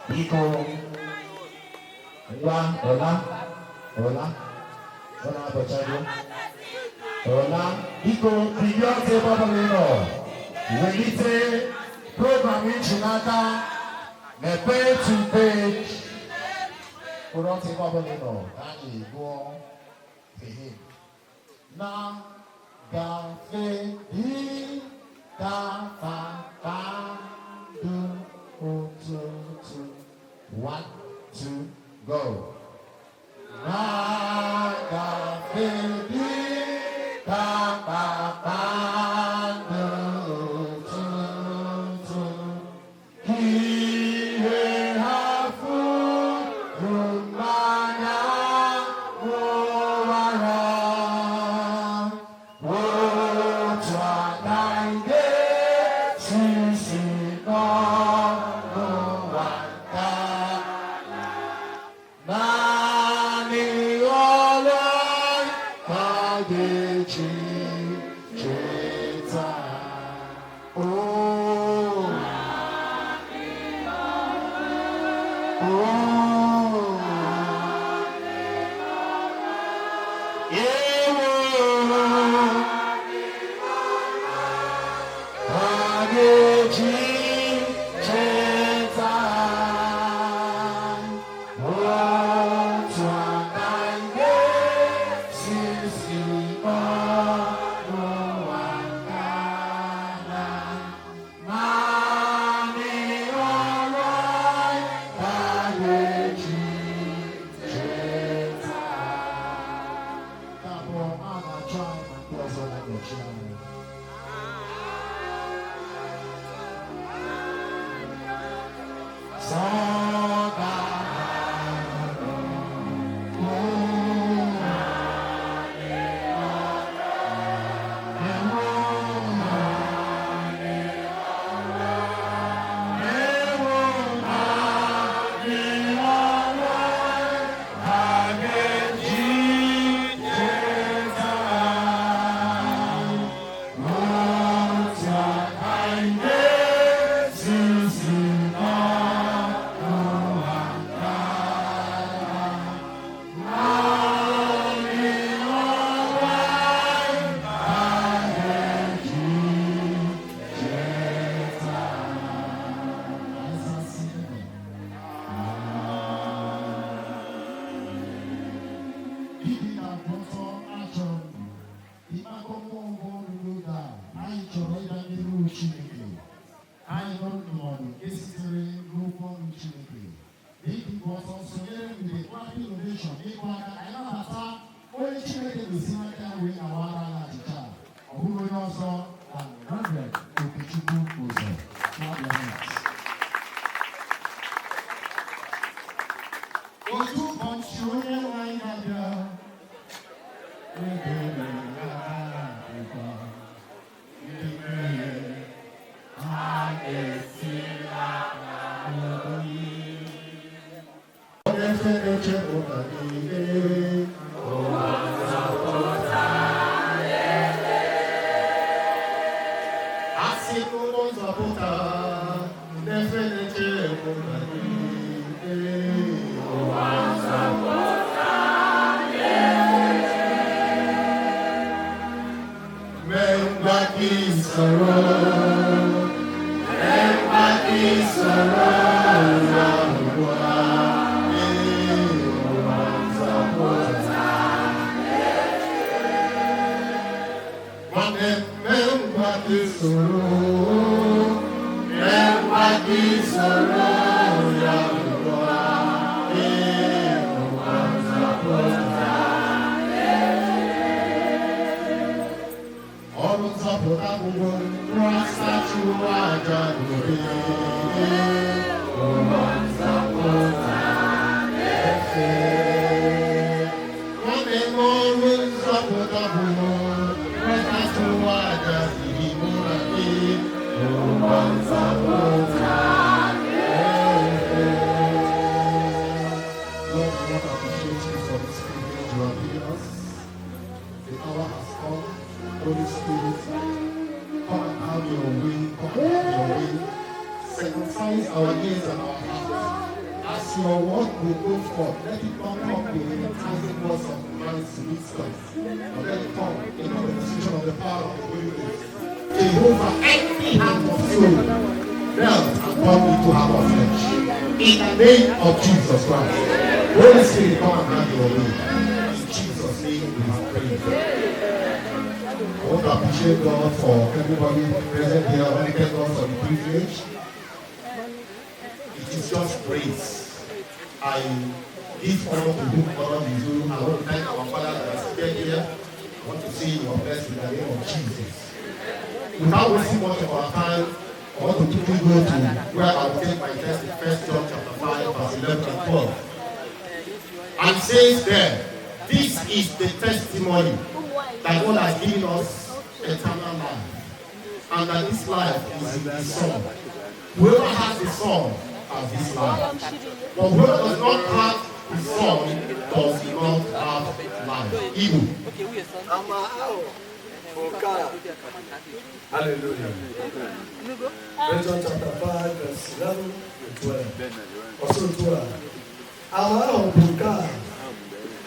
Biko, ngwa ọla ọla ọ na-abọchago ọla. Biko, bilie ọtọ ebe ọbụla ị nọ, welite program iji n'aka, mepee to page. Kwụrụ ọtọ ebe ọbụla ị nọ ka anyị gụọ the hymn. Na gafe dị ka kpakpando ụtụtụ. One, two, go. Na gafe dị ka kpakpando ụtụtụ, ihe ha furu mmanya ụwara, otu aka ide sisi n'ụwa nka, naanị ọlụ ka ga-eji cheta. Oh, oh, ewo, ka ga-eji cheta, otu aka ihe sisi n'ụwa nka, naanị ọrụ ka ga-eji cheta. Nke abụọ, a na-achọ anyị na ndị ọzọ na-anọchi anyị. Sọga. Ibi na-agba ọsọ achọrọ m ịkpakọ mmụọ ngwa ọrụ n'oge a. Anyị chọrọ ịga n'iru Chineke. Anyị nụrụ ndụmọdụ nke sitere n'okwu ọnụ Chineke. Ibi gba ọsọ, sonyere mgbe Clapping Ovation n'ịkụ aka ka anyị nabata onye Chineke gosi n'aka ya wee awara anyị achịcha a. Ọ bụghị onye ọzọ na Reverend Okechukwu Ụzọ. Clap your hands. Otu ụbọchị onye nwe anyị ga-abịa, ebere ya ga-adịkwa. Ndị mmehie ha ga-esila n'oyi. Onye na-eche ụka niile, ụwa nzọpụta. Asị ụlọ nzọpụta, ndị efe na-eche ụka niile, ụwa nzọpụta. Mee ngwa ka ị soro, mee ngwa ka ị soro ya ugbu a. Ee, ụwa nzọpụta. Nwanne m, mee ngwa ka ị soro, mee ngwa ka ị soro ya ugbu a. Ee, ụwa nzọpụta. Ọrụ nzọpụta bụgo Kraịst chụrụ aja n'obe. Ụwa nzọpụta efe. Nwanne m, ọrụ nzọpụta bụgo Kraịst chụrụ aja n'ihi mụ na gị. Ụwa nzọpụta efe. Lord, we want to appreciate you for this privilege you have given us. The hour has come. Holy Spirit, come and have your way, come and have your way. Circumcise our ears and our hearts. As your word will go forth, let it not come with the enticing words of man's wisdom, but let it come in the demonstration of the power of the Holy Ghost. Jehovah, every heart of soul, melt and turn into heart of flesh. In the name of Jesus Christ. Holy Spirit, come and have your way. In Jesus' name we have prayed. I want to appreciate God for everybody present here. I want to thank God for the privilege. It is just grace. I give honor to whom honor is due. I want to thank our Father that is seated here. I want to say you are blessed in the name of Jesus. Without wasting much of our time, I want to quickly go to where I will take my text in 1 John chapter 5, verse 11 and 12. And says there, this is the testimony that God has given us eternal life, and that this life is in the Son. Whoever has the Son has this life. But whoever does not have the Son does not have life. Evil. Hallelujah. 1 John chapter 5, verse 11 to 12. Also 12. Ama ahụ bụ nke a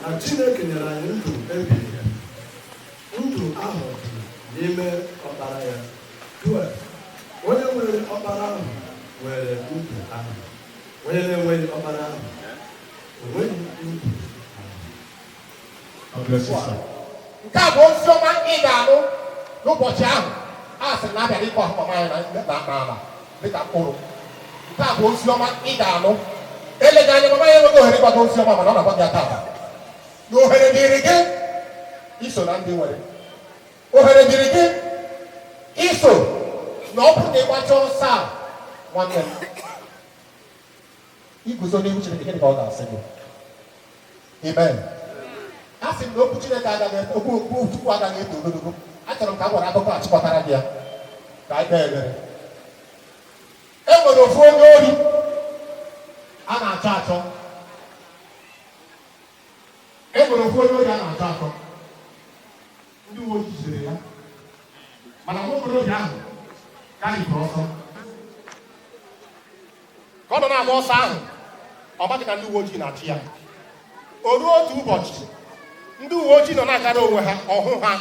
na Chineke nyere anyị ndụ ebighị ebi. Ndụ ahụ dị n'ime ọkpara ya. 12. Onye nwere ọkpara ahụ nwere ndụ ahụ. Onye na-enweghị ọkpara ahụ enweghị ndụ ahụ. God bless you, sir. Nke a bụ ozi ọma ị ga-anụ n'ụbọchị ahụ a sịrị na abịara ịkọ ahụ mama anyị n'ala dịka mkpụrụ. Nke a bụ ozi ọma ị ga-anụ. Eleghị anya mama ya enweghị ohere ịgwa gị ozi ọma, mana ọ na-agwa gị ya taata na ohere dịrị gị iso na ndị nwere ohere dịrị gị iso na ọ bụrụ na ịgbacha ọsọ a, nwanne m, iguzo n'ihu Chineke, gịnị ka ọ ga-asị gị? Amen. A sị m na okwu Chineke agaghị, okwu okwu Chukwu agaghị eto ogologo. Achọrọ m ka m gwara akụkọ a chịkọtara gị ya ka anyị kpee ekpere. E nwere ofu onye ori a na-achọ achọ. E nwere ofu onye ori a na-achọ achọ. Ndị uwe ojii jidere ya, mana nwa okorobịa ahụ karịpụrụ ọsọ. Ka ọ nọ na-agba ọsọ ahụ, ọ maghị na ndị uwe ojii na-achụ ya. O ruo otu ụbọchị, ndị uwe ojii nọ na-agara onwe ha, ọhụ ha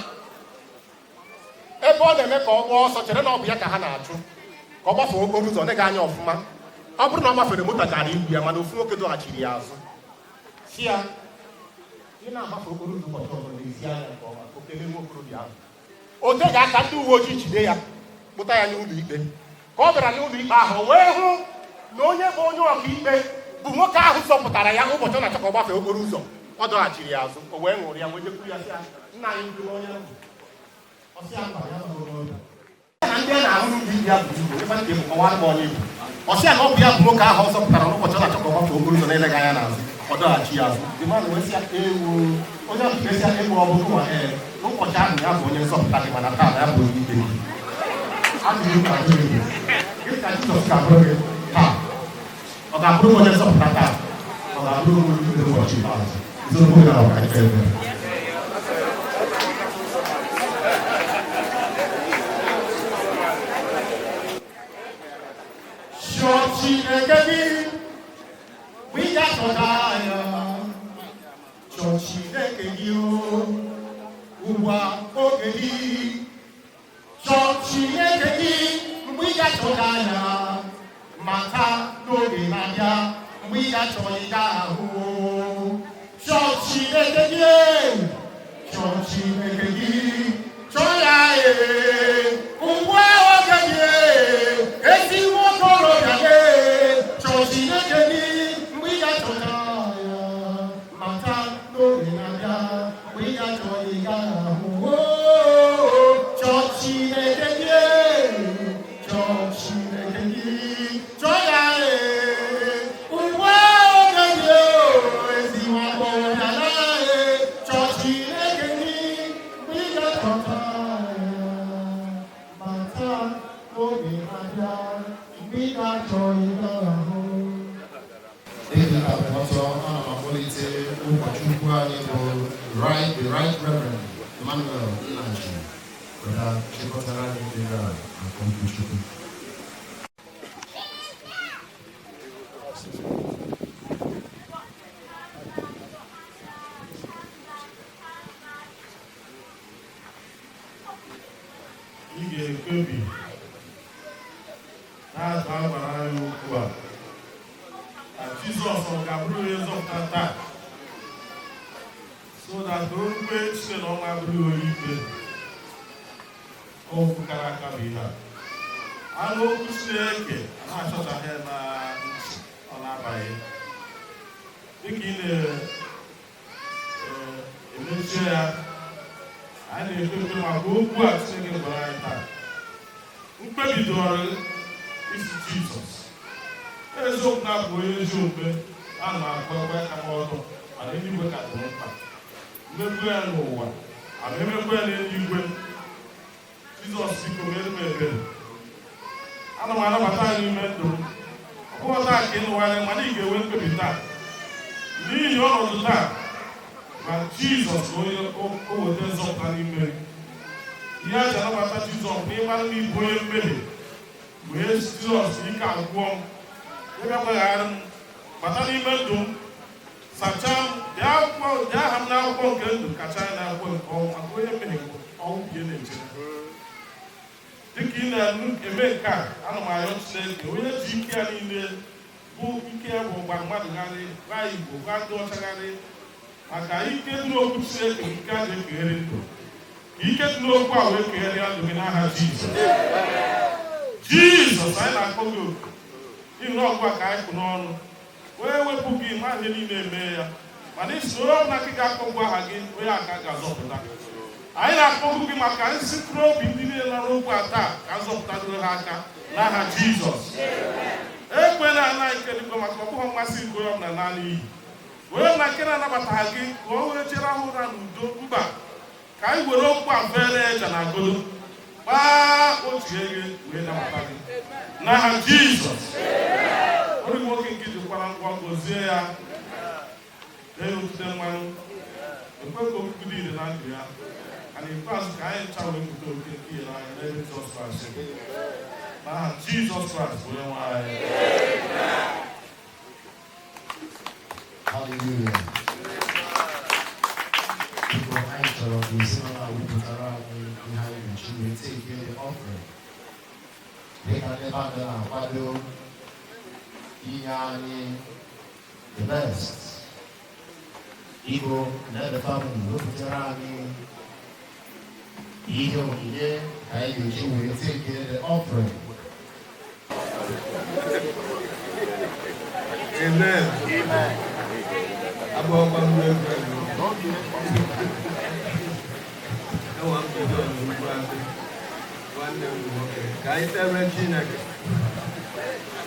ebe ọ na-eme ka ọ gbaa ọsọ, chere na ọ bụ ya ka ha na-achụ, ka ọ gbafee okporo ụzọ na-ega anya ọfụma. Ọ bụrụ na ọ gbafere, moto gara igbu ya, mana ofu nwoke dọghachiri ya azụ, si ya, ị na-agbafe okporo ụzọ ụbọchị ọzọ, n'ezi anya nke ọma. O kelee nwa okorobịa ahụ. O teghị aka, ndị uwe ojii jide ya, kpụta ya n'ụlọ ikpe. Ka ọ bịara n'ụlọ ikpe ahụ, wee hụ na onye bụ onye ọkaikpe bụ nwoke ahụ zọpụtara ya ụbọchị ọ na-achọ ka ọ gbafee okporo ụzọ, ọ dọghachiri ya azụ. O wee ṅụrụ ya, wee jekwuru ya, sị ya, nna anyị ukwu, onye mbụ. Ọ sị ya, mba, ya bụrụ onye na ndị a na-ahụ n'ụlọ ikpe ya bụ Igbo ebe ndị bụ kọwara m onye Igbo. Ọ sị ya na ọ bụ ya bụ nwoke ahụ ọ zọpụtara n'ụbọchị ọ na-achọ ka ọ gbafee okporo ụzọ na-eleghị anya n'azụ, ọ dọghachi ya azụ. The man wee sị ya, ewu, onye ọkaikpe sị ya, ewu, ọ bụ gụnwa? Ee, n'ụbọchị ahụ ya bụ onye nzọpụta gị, mana taa ya bụ onye ikpe gị. Ajụjụ ka ajụjụ gị, gịnị ka Jizọs ga-abụrụ gị taa? Ọ ga-abụrụ gị onye nzọpụta taa? Ọ ga-abụrụ gị onye ikpe ụbọchị ikpeazụ? Nzọpụta na ọka ikpe ekpere. Chọọ Chineke gị mgbe ị ga-achọta ya. Chọọ Chineke gị o, ugbu a oge gị. Chọọ Chineke gị mgbe ị ga-achọta ya. Mata n'oge na-abịa mgbe ị ga-achọ ị ga-ahụ. Chọọ Chineke gị, chọọ Chineke gị, chọọ ya ee, ugbu a oge gị, ezi nwokorobịa gị. Chọọ Chineke gị mgbe ị ga-achọta ya. Mata n'oge na-abịa mgbe ị ga-achọ ị ga-ahụ. Chọọ Chineke gị, chọọ Chineke gị, chọọ ya ee, ugbu a oge gị, ezi nwa agbọghọbịa na ee, chọọ Chineke gị mgbe ị ga-achọta ya. Mata n'oge na-abịa mgbe ị ga-achọ ị ga-ahụ. Dịka ọzọ, ana m akpọlite ụkọchukwu anyị bụ the Right Reverend Emmanuel Nnaji. Were chịkọtara anyị ekpere a maka okwu Chukwu. Ị ga-ekpebi na-atụ agwara anyị okwu a na Jizọs ọ ga-abụrụ onye nzọpụta taa, so that o rukwe echi na ọnwa abụrụ onye ikpe. Okwu kara aka bụ ihe a anụ okwu Chineke a na-achọchaghị ya na ntị, ọ na-abaghị dịka ị na-emechie ya. Anyị na-ekpe ekpere maka okwu a Chineke gwara anyị taa. Mkpebi dọrọ isi Jizọs eziokwu na-abụ onye ezi omume a na-akpọ ekwe aka m ọtọ, mana eluigwe ka dị mkpa. Mmekwu ya n'ụwa ama emekwu ya n'eluigwe. Jizọs, biko mere m ebere. Ana m anabata ya n'ime ndụ m. Ọ bụghị taa ka ị nụgharị, mana ị ga-enwe mkpebi taa n'ihi ọnọdụ taa ma Jizọs bụ onye o weta nzọpụta n'ime gị. Ihe a ji anabata Jizọs bụ ịmara na ịbụ onye mmehie wee Jizọs, ike agwụọ m, ịbịa gbaghara m, bata n'ime ndụ m, sachaa m, dee akwụkwọ, dee aha m n'akwụkwọ nke ndụ, kacha ya n'akwụkwọ nke ọnwụ, maka onye mmehie bụ ọnwụ ka ị na-eche. Dịka ị na-eme nke a, ana m arịọ Chineke onye ji ike ya niile, bụ ike ya bụ gba mmadụ gharị, gba Igbo, gba ndị ọcha gharị, maka ike dị n'okwu Chineke bụ ike a ga-ekeghere ndụ. Ka ike dị n'okwu a wee kegharịa ndụ gị n'aha Jizọs. Jizọs, anyị na-akpọ gị oku n'ihi na ọgụ a ka anyị kpụ n'ọnụ wee wepụ gị ma ihe niile eme ya, mana isi onye ọbụla ka ị ga-akpọgbu aha gị, onye aka ga-azọpụta. Anyị na-akpọgbu gị maka nsị mkpụrụ obi ndị niile nọ n'okwu a taa, ka nzọpụta dịrị ha aka n'aha Jizọs. Ekwela anaghị nke dịkwa maka ọ bụghị mmasị nke onye ọbụla naanị iyi onye ọbụla nke na-anabataghị gị ka o wee chere ahụ ụra n'udo. Mba, ka anyị were okwu a fere eja na agodo gbaa otu ege wee nabata gị n'aha Jizọs. Onye nwoke nke jikwara ngwa gozie ya, dee ya otute mmanụ, ekwe ka okwu dị ire na ndụ ya, na n'ikpeazụ ka anyị ncha wee pụta oke nke ire anyị n'ebe Jizọs Kraịst dị. N'aha Jizọs Kraịst bụ onye nwe anyị. Hallelujah. Biko, anyị chọrọ ka ezinụlọ a wepụtara anyị ihe anyị ga-eji wee take the offering. Dịka ndị mmadụ na-akwado inye anyị the best. Biko, let the family wepụtara anyị ihe onyinye ka anyị ga-eji wee take the offering. Amen. Abụọkwa m Reverend. Enwe m bido n'ugwu asị nwanne m nwoke ka anyị kpere Chineke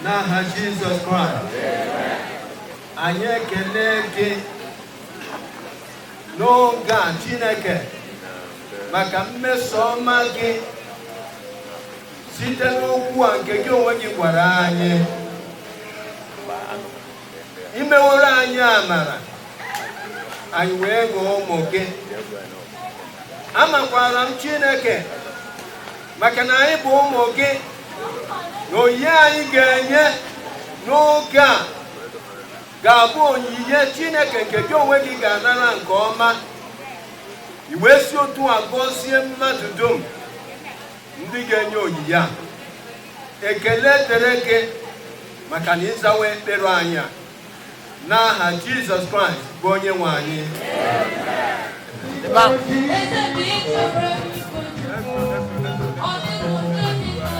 n'aha Jizọs Kraịst. Anyị ekele gị n'oge a, Chineke, maka mmeso ọma gị site n'okwu a nke gị onwe gị gwara anyị. Imeworo anyị amara, anyị wee ghọọ ụmụ gị. Amakwara m, Chineke, maka na anyị bụ ụmụ gị, na onyinye anyị ga-enye n'oge a ga-abụ onyinye, Chineke, nke gị onwe gị ga-anara nke ọma, i wee si otu a gọzie mmadụ dum ndị ga-enye onyinye a. Ekele dịrị gị maka na ịzawa ekpere anyị a, n'aha Jizọs Kraịst bụ onye nwe anyị. Eze dị iche. Ọ dịghị onye dị ka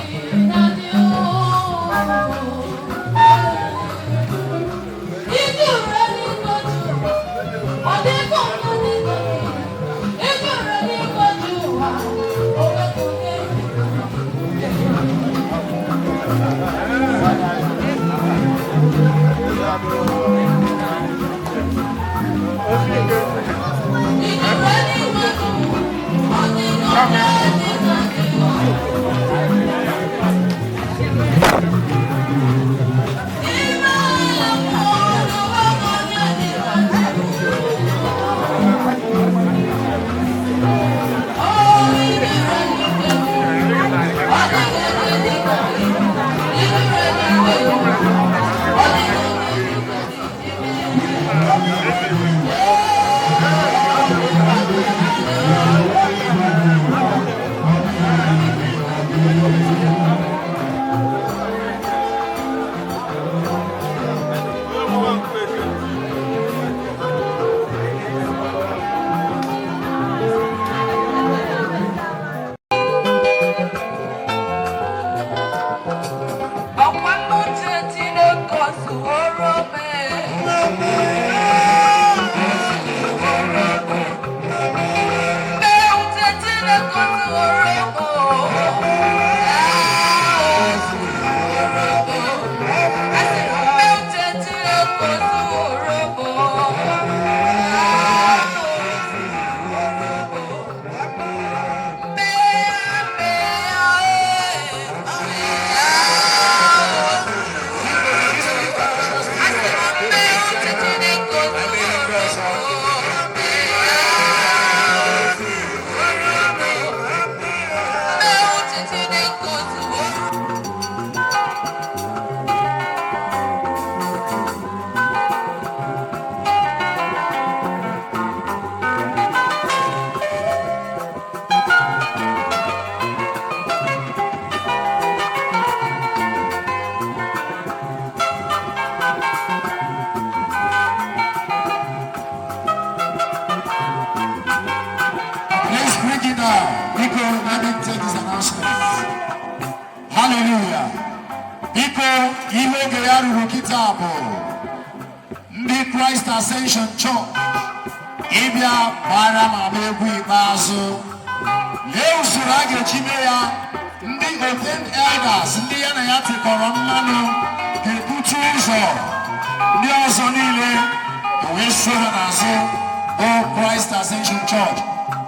gị na dị Ijuru eluigwe juru, ọ dịghị onye dị ka gị. Ijuru eluigwe juru ụwa, o nweghị onye dị ka gị. Ijuru eluigwe juru. Looking down, biko, let me take this announcement. Hallelujah. Biko, ihe oge ya ruru kịta bụ ndị Christ Ascension Church ịbịa gbara mama egwu ikpeazụ. Lee usoro a ga-eji mee ya. Ndị ordained elders, ndị ya na ya tịkọrọ mmanụ, ga-ebute ụzọ, ndị ọzọ niile wee so ha n'azụ, bụ Christ Ascension Church.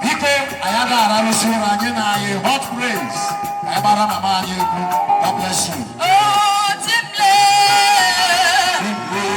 Biko, anyị agaghị ararụsi ụra. Anyị na anyị hot praise ka anyị gbara mama anyị egwu. God bless you. Oh, Timle. Timle.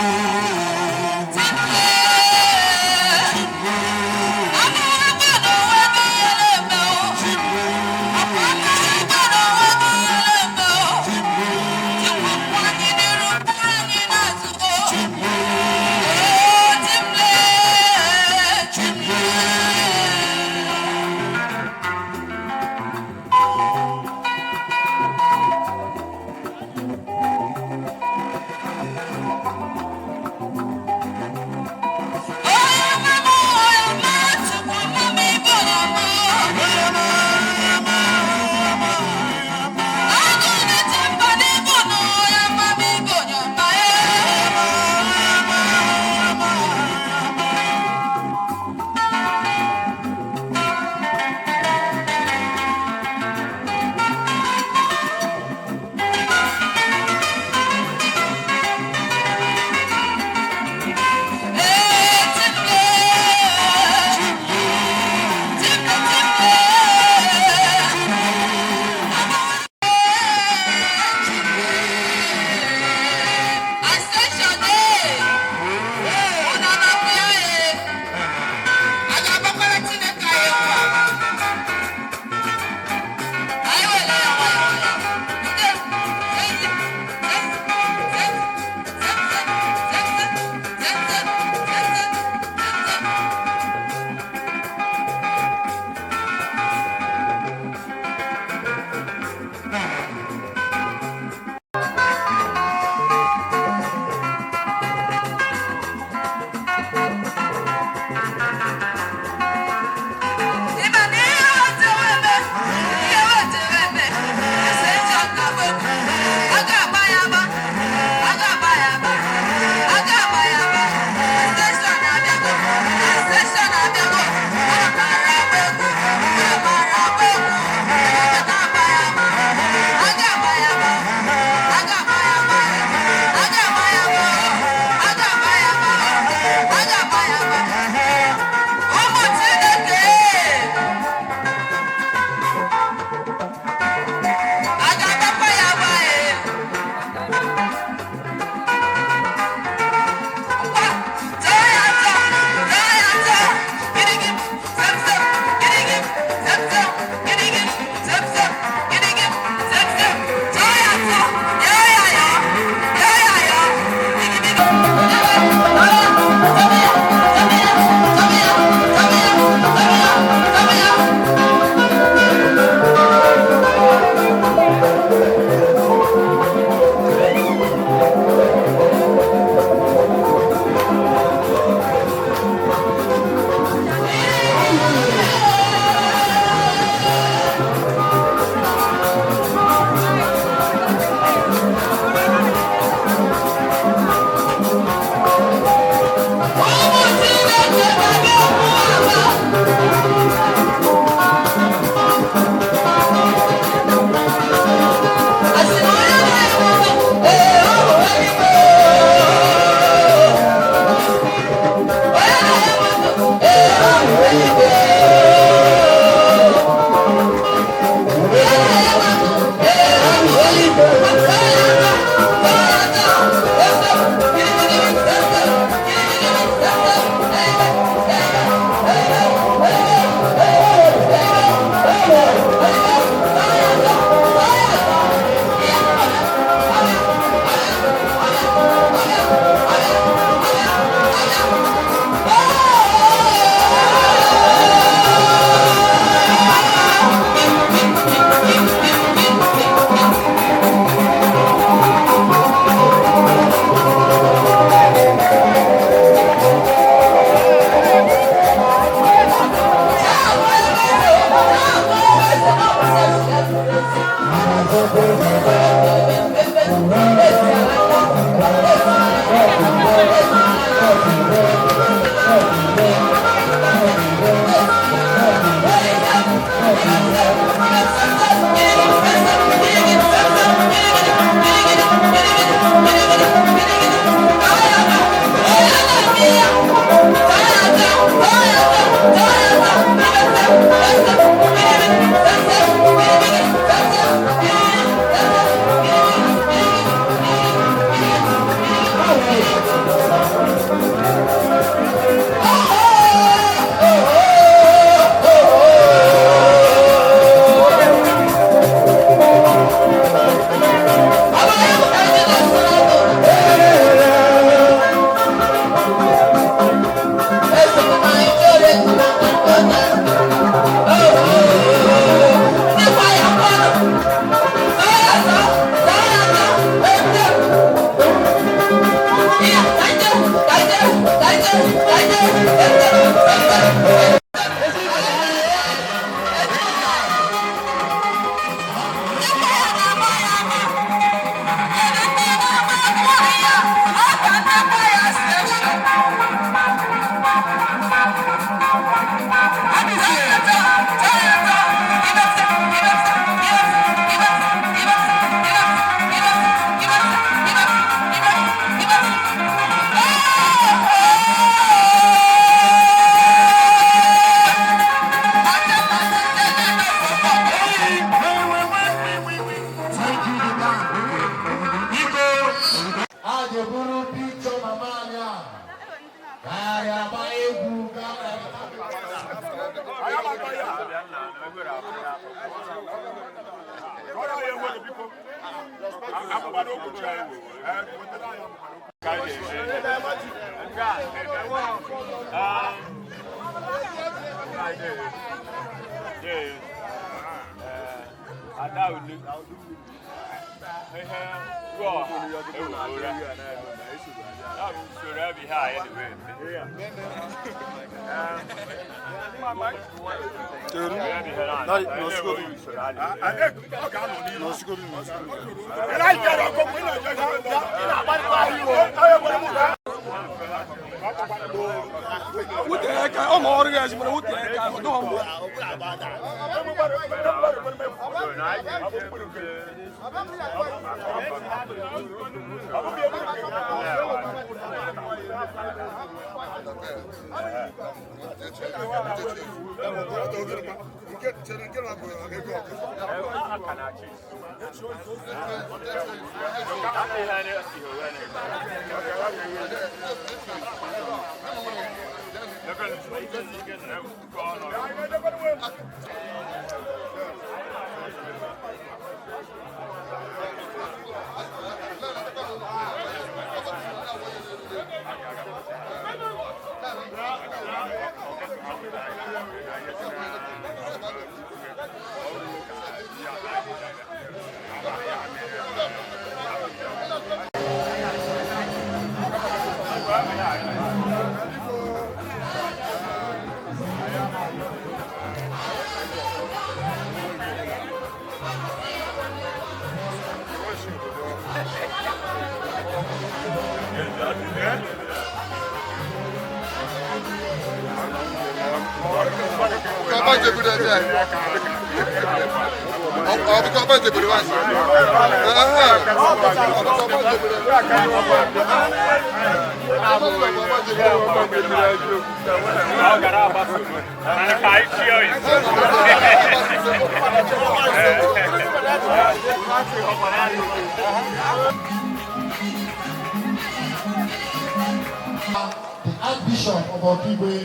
The Archbishop of Okigwe,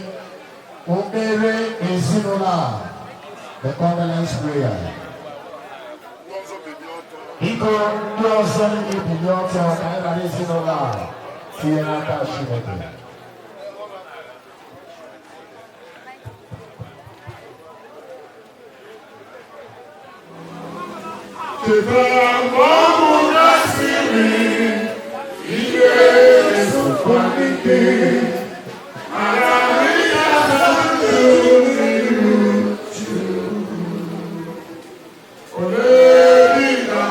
Omere Ezinụlọ, the condolence prayer. Biko ndị ọzọ na-ebili ọtọ ka anyị ghara ezinụlọ a tinye n'aka Chineke. Cheta mgbe ọ gasịrị ihe esokwa n'ike mara ihe ndụ n'ihu Chukwu. Ole dị ka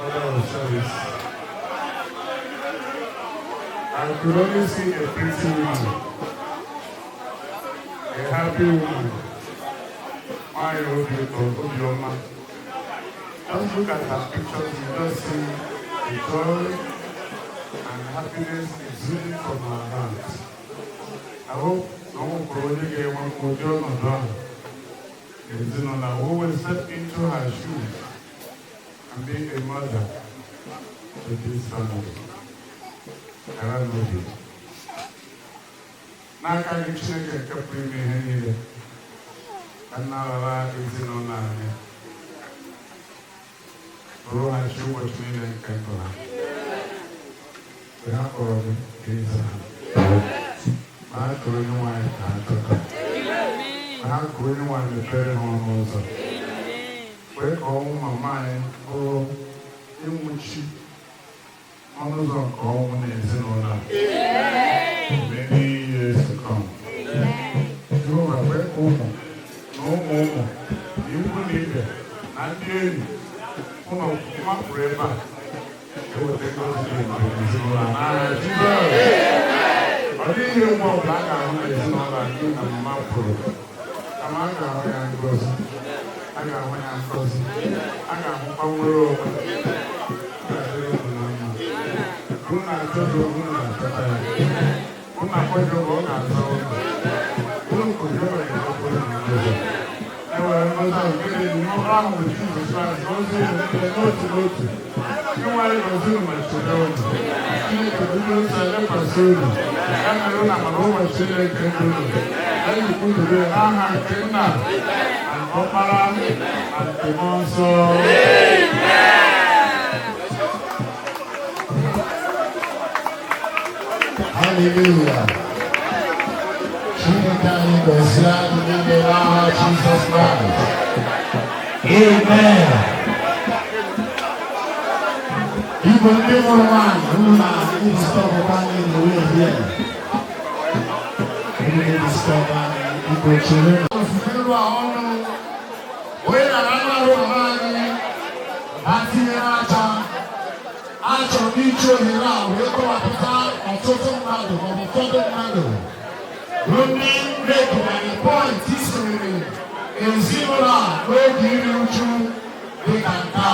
Order of service. I could only see a pretty woman, a happy woman. Nwanyị obi ụtọ, obiọma. Just look at her pictures, you just see the joy and happiness exuding from her heart. I hope na ọ nwekwara onye ga-enwe ụdị ọnọdụ ahụ ezinụlọ who will step into her shoes and be a mother to this family. Ghara n'obi. N'aka gị, Chineke nke pụrụ ime ihe niile, ka nna rara ezinụlọ anyị bụrụ ha chi ụbọchị niile nke ndụ ha. Mgbe ha kpọrọ gị, ka ịza ha. Ma ha chọrọ Onye nwe anyị ka ha chọta. Ma ha kụrụ, Onye nwe anyị mepere ha ọnụ ụzọ. Kwee ka ọnwụ mama anyị bụrụ ịnwụchi ọnụ ụzọ nke ọnwụ na ezinụlọ a. Many years to come. Jehova, kwee ka ụmụ na ụmụ ụmụ na ikwu na ibe na ndị enyi ụlọ mapụrụ ebe a eweta ngọzi dị ebube n'ezinụlọ a n'aha Jizọs. Ọ dịghị ihe mgbe ọbụla a ga-ahụ n'ezinụlọ a n'ihi na mama pụrụ, kama a ga-ahụ ya ngọzi, a ga-ahụ ya ngọzi, a ga-ahụkwa nwere onwe. Ọ ga-adịrị unu na mma. Unu na-achọ Jehova, unu ga-achọta ya. Unu na-akpọ Jehova, ọ ga-aza unu. Unu kụ, Jehova ga-emepe unu ụzọ. E nwere ngọzi ahụ nke dị n'ọrụ ahụ bụ Jizọs Kraịst gọzie unu niile n'otu n'otu. Onye anyị gọzie unu ma chebe unu. Chineke bido nsọ lekwasị unu. Ya mere unu amara ụbọchị niile nke ndụ unu. Ya jikwa unu dee n'aha nke Nna na nke Ọkpara na nke Mmụọ Nsọ. Hallelujah. Chineke anyị gọzie anyị niile n'aha Jizọs Kraịst. Amen. Igbo ndị mụrụ nwaanyị, unu na-edisturb anyị na way here. Unu na-edisturb anyị, Igbo, chere na. Ofufe a ọnụ, onye nara anụ arụ mama anyị, ha tinyere aja. Achọrọ m iji ohere a wee kọwapụta ọtụtụ mmadụ maọbụ ụfọdụ mmadụ bụ ndị mekụbara point isonyere ezinụlọ a n'oge iri uju dịka nke a.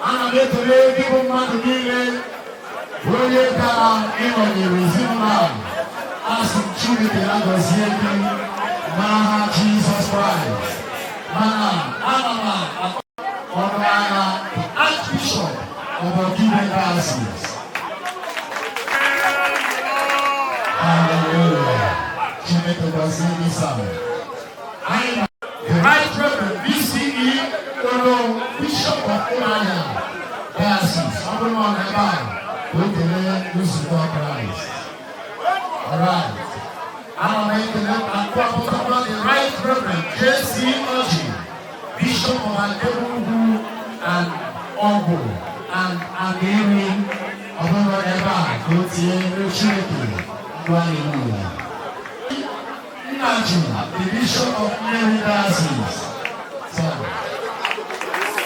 Ana m ekele gị bụ mmadụ niile bụ onye bịara ịnọnyere ezinụlọ a. Asị m Chineke ya gọzie gị n'aha Jizọs Kraịst. Mana ana m ọnụ agha Archbishop of Okigwe Diocese. Hallelujah. Chineke gọzie gị, sir. Anyị na the Right Reverend BCE Olo, Bishop of Umuahia Diocese. Ọ bụrụ na ọ nọ ebe a, ka o kelee nzukọ Kraịst. Alright. Ana m ekele akpọpụtakwa the Right Reverend J.C. Oji, Bishop of Adebugwu and Ọgwụ and Amiri. Ọ bụrụ ebe a, ka o tie Chineke ndụ. Hallelujah. Nnaji, the Bishop of Nnewi Diocese. Sir,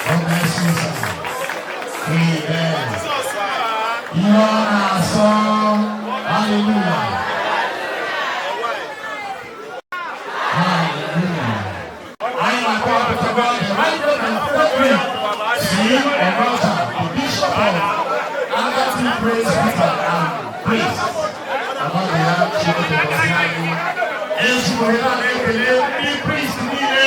God bless you, sir. Amen. Ihe ọ na-asọ, hallelujah. Hallelujah. Anyị na-akọwapụtakwa the Right Reverend Frederick C. Onoja, the Bishop of Anglican Praise Peter and Praise. Ọnọdụ ya, Chineke gọzie anyị. Ezigbo ya na-ekele ndị priest niile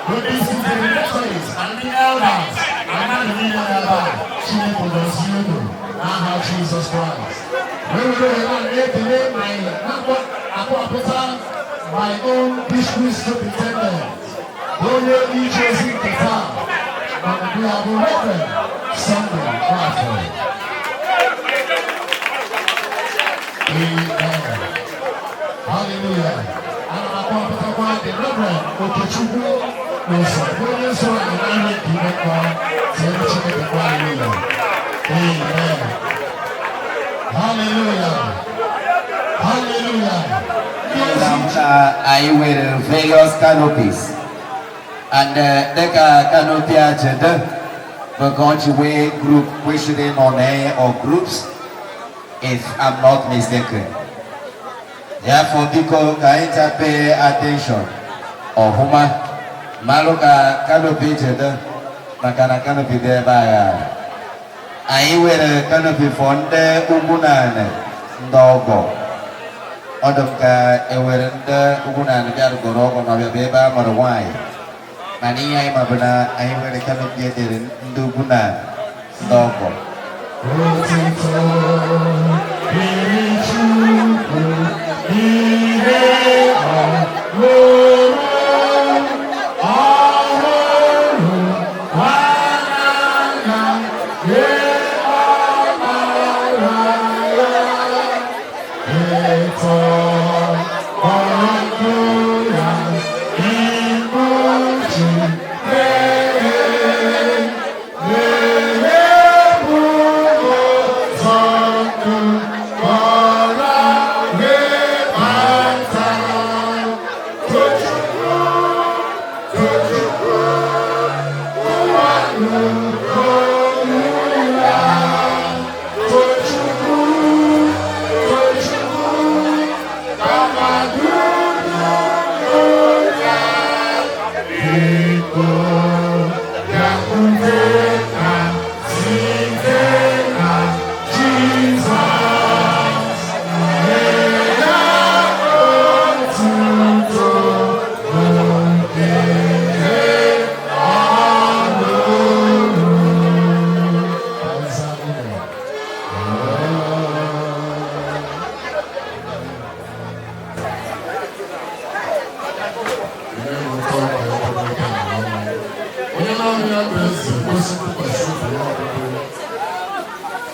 bụ ndị sitere Methodist na ndị elders na mmadụ niile n'ebe a. Chineke gọzie unu n'aha Jizọs Kraịst. Wee were ohere a na-ekele my na-akpọpụta my own district superintendent, onye ije ozi nke taa na mbụ ya bụ Reverend Sunday Nwafọ. Amen. Hallelujah. Ana m akpọpụtakwa the Reverend Okechukwu Ụzọ, onye so anyị n'ahịa nke ime mmụọ. Tiere Chineke kwa hallelujah. Amen. Hallelujah. Hallelujah. Anyị nwere various canopies and dịka canopy a jede Bụ ka ọ ji wee group kwesịrị ịnọ na or groups, if I'm not mistaken. Therefore, biko, ka anyị ncha pay attention ọhụma, malụ ka canopy chedo, maka na canopy dị ebe a. Anyị nwere canopy for ndị ugwu na anị, ndị ọgọ. Ọ dị m ka enwere ndị ugwu na anị bịa gọrọ ọgọ na ọbịa bụ ebe a mụrụ nwaanyị, mana ihe anyị ma bụ na anyị nwere canopy edere ndị ugwu na ndị ọgọ. Otito dịrị Chukwu, ihe ọhụrụ ọhụrụ nwanana nye ọmara ya ịtọ ọnụ ya ikpuchi mmehie mmehie bụ ụzọ ndụ ọra webata. Tochukwu, Tochukwu, ụwa nụrụ olu ya. Tochukwu, Tochukwu, ka mmadụ nụrụ ya. Biko bịakwute ha site na Jizọs. Nye ya otuto nke ọlụrụ. Onye naanị ya bụ eze kwesị ntụkwasị obi ya ọgwụgwụ.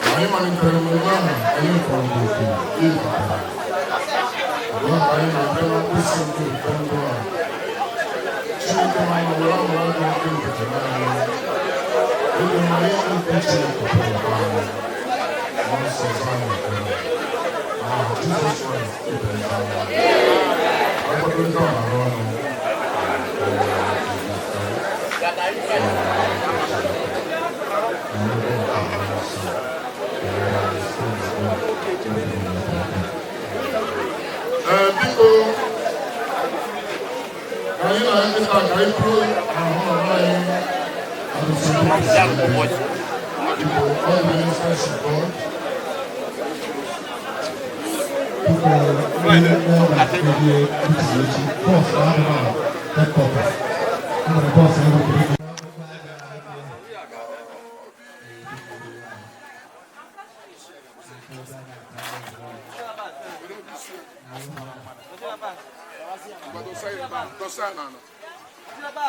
Anyị malitere mmemme ahụ, anyị kpọrọ oku ịbata. Ugbu a ka anyị na-abịa na mkpịsị nke mfe ndụ a. Chineke ma anyị were amara gị nke mbete anyị. Ịdị mma ya nke Chineke pụrụ anyị. Mmụọ nsọ zaa anyị ekpere. N'aha Jizọs Kraịst, ibe ya. Anyị gbakọrịta ọnara ọnụ. Ee, biko, ka anyị na nkịta ka anyị buru ahụ mama anyị biko, all the ministers of God. Biko, onye nọ na ebe ntị echi, bus ahụ na headquarters. Enwere bus ewepụrụ. Dosa ya n'ala.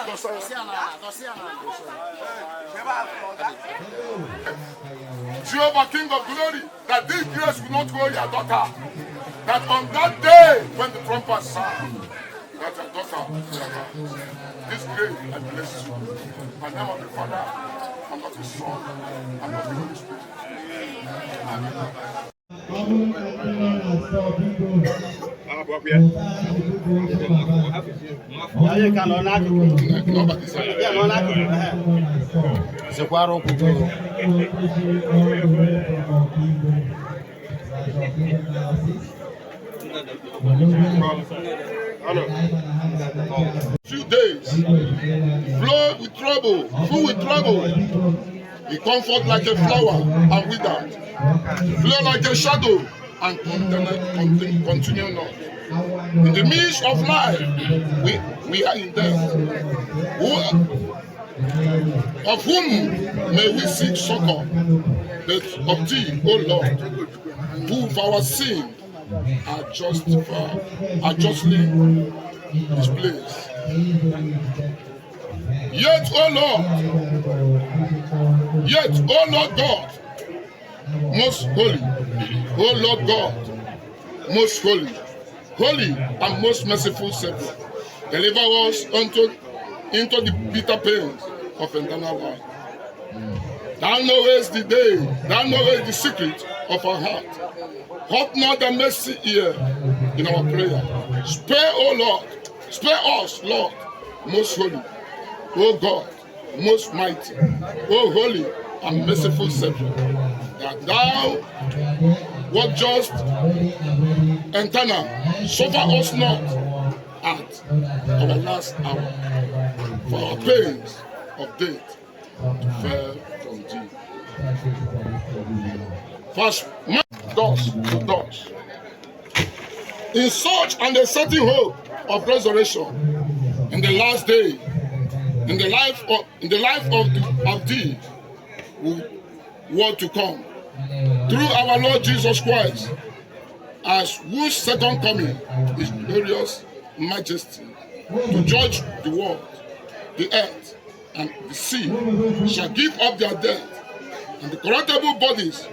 Dosa ya. Jehovah, King of glory, that this grace will not hold your daughter. That on that day when the trumpet sound, that your daughter will arise. This grave I bless you. In the name of the Father, and of the Son, and of the Holy Spirit. Amen. Ọ bụrụ na ndị nọ na store, biko, pụta ikuku oche mama. Ọ bụrụ na ndị nọ na store, Zekwara ụkwụ gị. All the way from Okigwe, slash Okigwe Diocese. Few days, flood with trouble, full with trouble. He comfort like a flower and withered, flow like a shadow and continue not. In the midst of life, we are in death. Of whom may we seek succor? But of thee, O Lord, who for our sin are justified, are justly displeased. Yet, O Lord, yet, O Lord God, most holy, O Lord God, most holy, holy and most merciful Savior, deliver us into the bitter pains of eternal life. Thou knowest the day, thou knowest the secret of our heart. Hold not the mercy ear in our prayer. Spare, O Lord, spare us, Lord, most holy, O God, most mighty, O holy and merciful Savior, that thou wert just eternal, suffer us not at our last hour, for our pains of death to fail from thee. Verse dust to dust. In such and a certain hope of resurrection in the last day, in the life of thee who were to come, through our Lord Jesus Christ, as whose second coming is glorious majesty, to judge the world, the earth, and the sea, shall give up their dead, and the corruptible bodies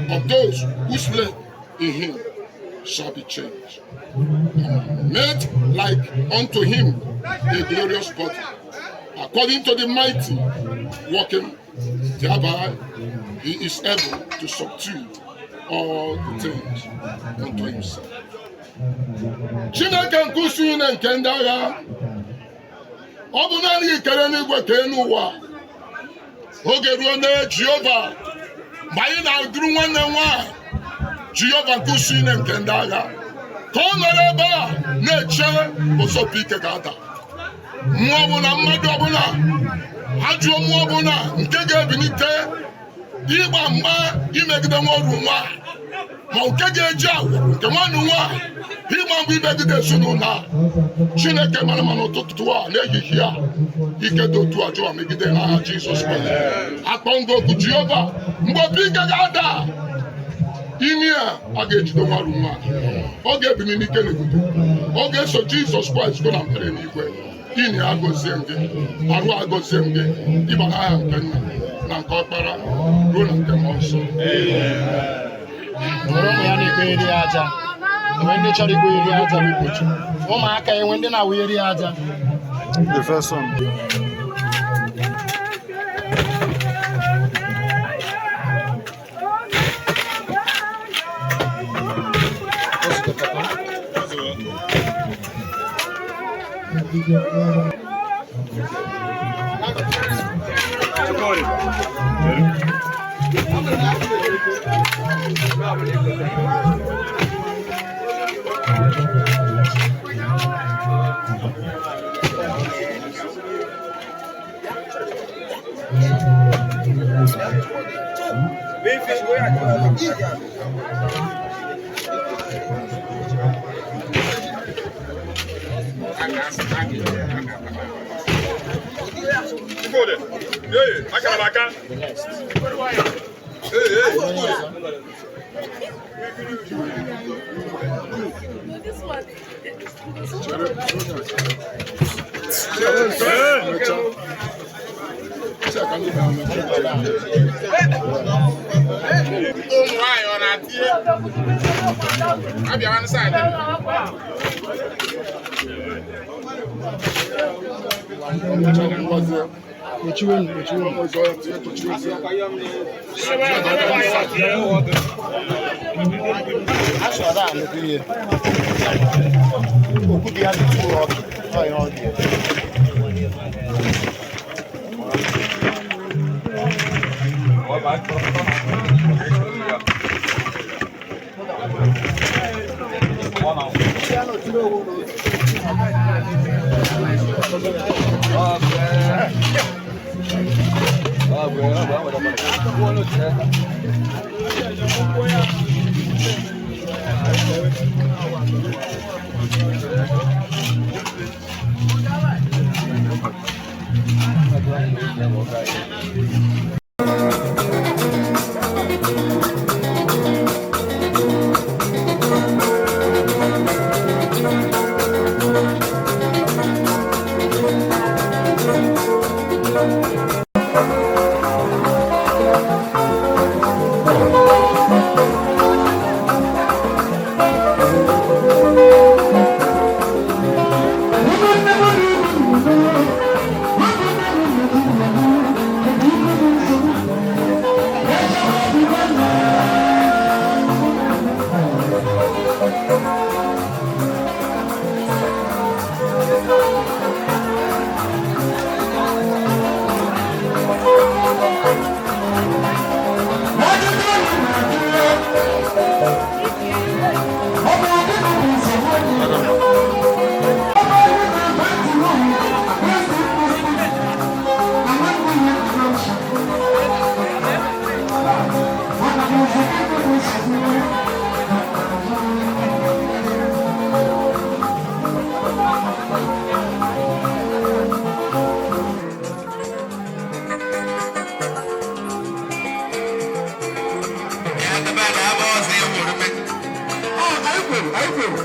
of those who sleep in him shall be changed, and made like unto him a glorious body, according to the mighty working thereby he is able to subdue all the things unto himself. Chineke nke usuu niile nke ndị agha, ọ bụ naanị gị kere n'igwe ka elu ụwa. Oge ruo na Jehova mgbe anyị na-adụrụ nwanne m nwaanyị, Jehova nke usuu niile nke ndị agha, ka ọ nọrọ ebe a na-eche ụzọpụ ike ga-ada. Mmụọ ọbụla, mmadụ ọbụla, ajụọ mmụọ ọbụla nke ga-ebilite ịgba mgba imegide nwa ọrụ nwaanyị, ma nke ga-eji agwụrụ nke nwanne nwaanyị ịgba mgba imegide ezinụlọ a, Chineke mara ma n'ụtụtụ a, n'ehihie a, ike dị otu a jụọ megide n'aha Jizọs Kraịst. Akpọ ngwa okwu Jehova, mgbe opi ike ga-ada imi a, a ga-ejide nwa rụ nwaanyị, ọ ga-ebili n'ike n'ebube, ọ ga-eso Jizọs Kraịst go na mbere n'igwe. Ini agọzie m gị, arụ agọzie m gị, ịba n'aha nke Nna na nke Ọkpara ruo na nke Mmụọ Nsọ. Nwere ụmụ ya na-ekpenyere ya aja, enwe ndị chọrọ ikpenyere ya aja, ụmụaka, enwe ndị na-awụnyere ya aja. The first one. What's the papa? Ụmụ nwaanyị ọ na-atinye abịawa nsọ. Kpochiwe m, kpochiwe m. Asụ ọda nnukwu ihe. Okwu dị ya dị too rocky. Ọ ihe ọ dị. Thank you.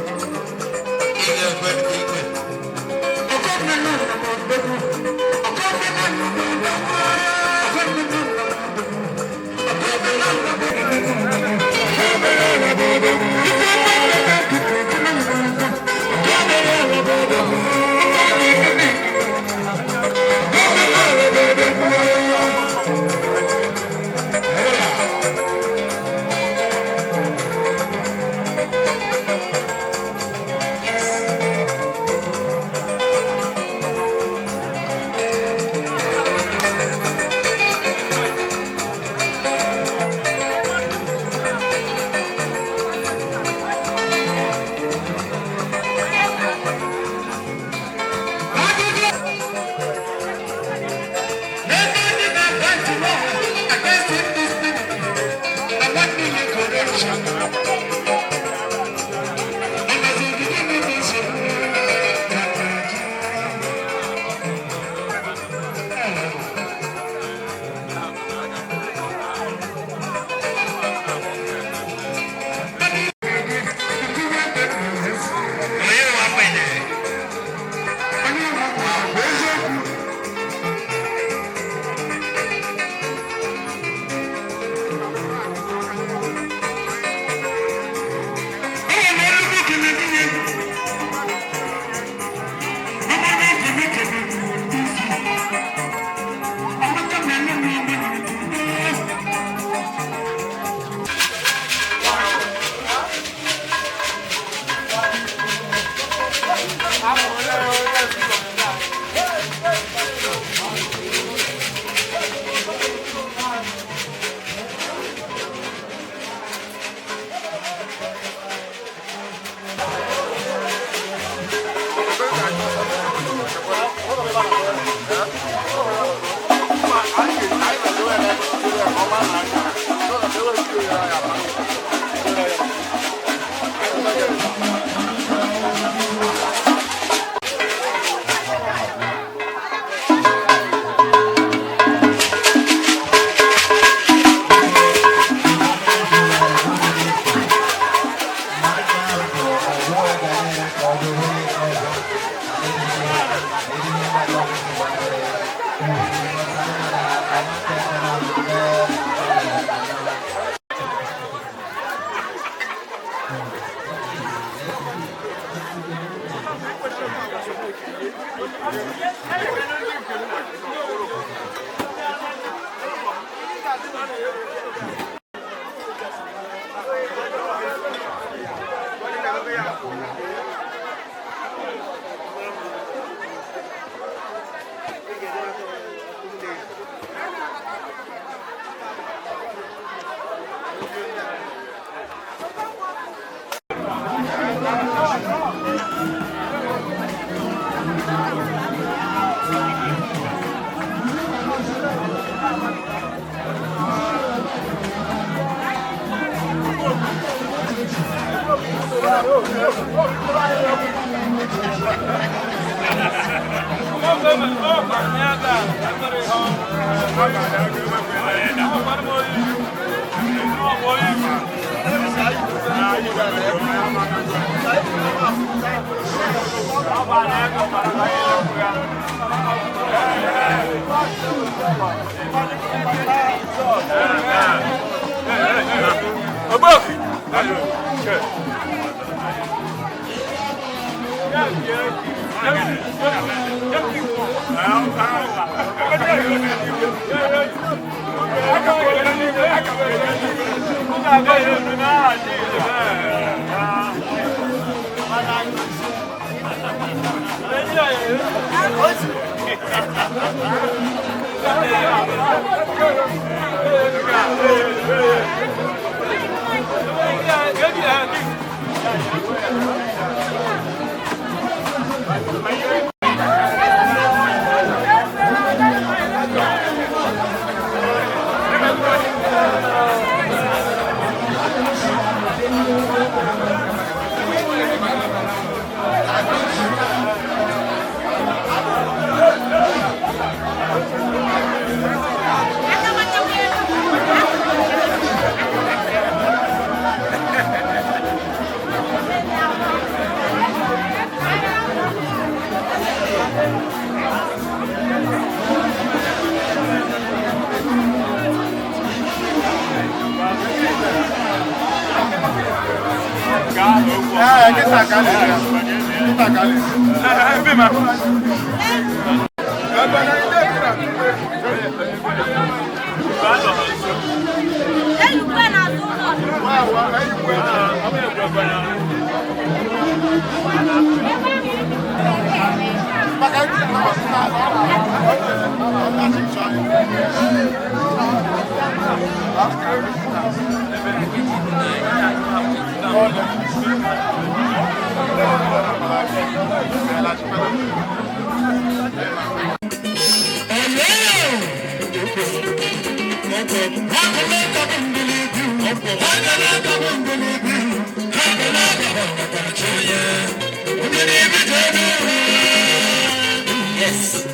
Yes.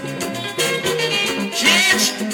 Church.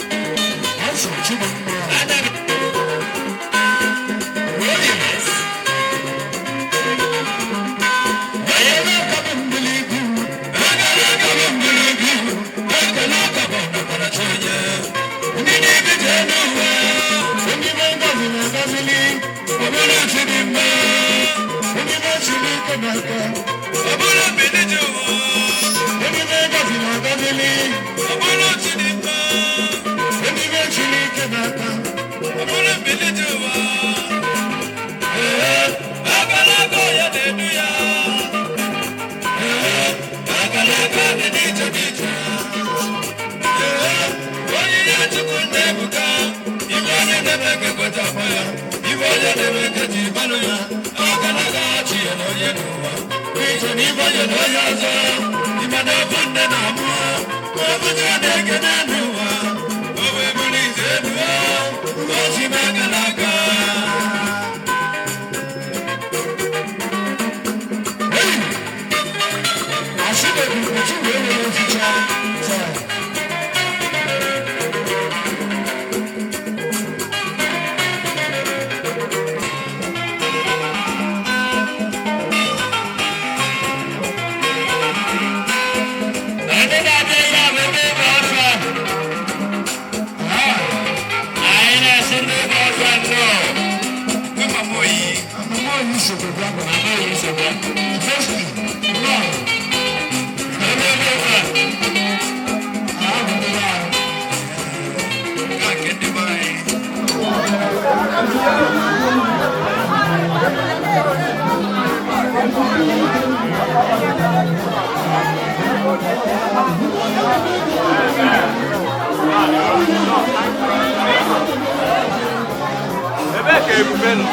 Ebee ka Ebube nọ?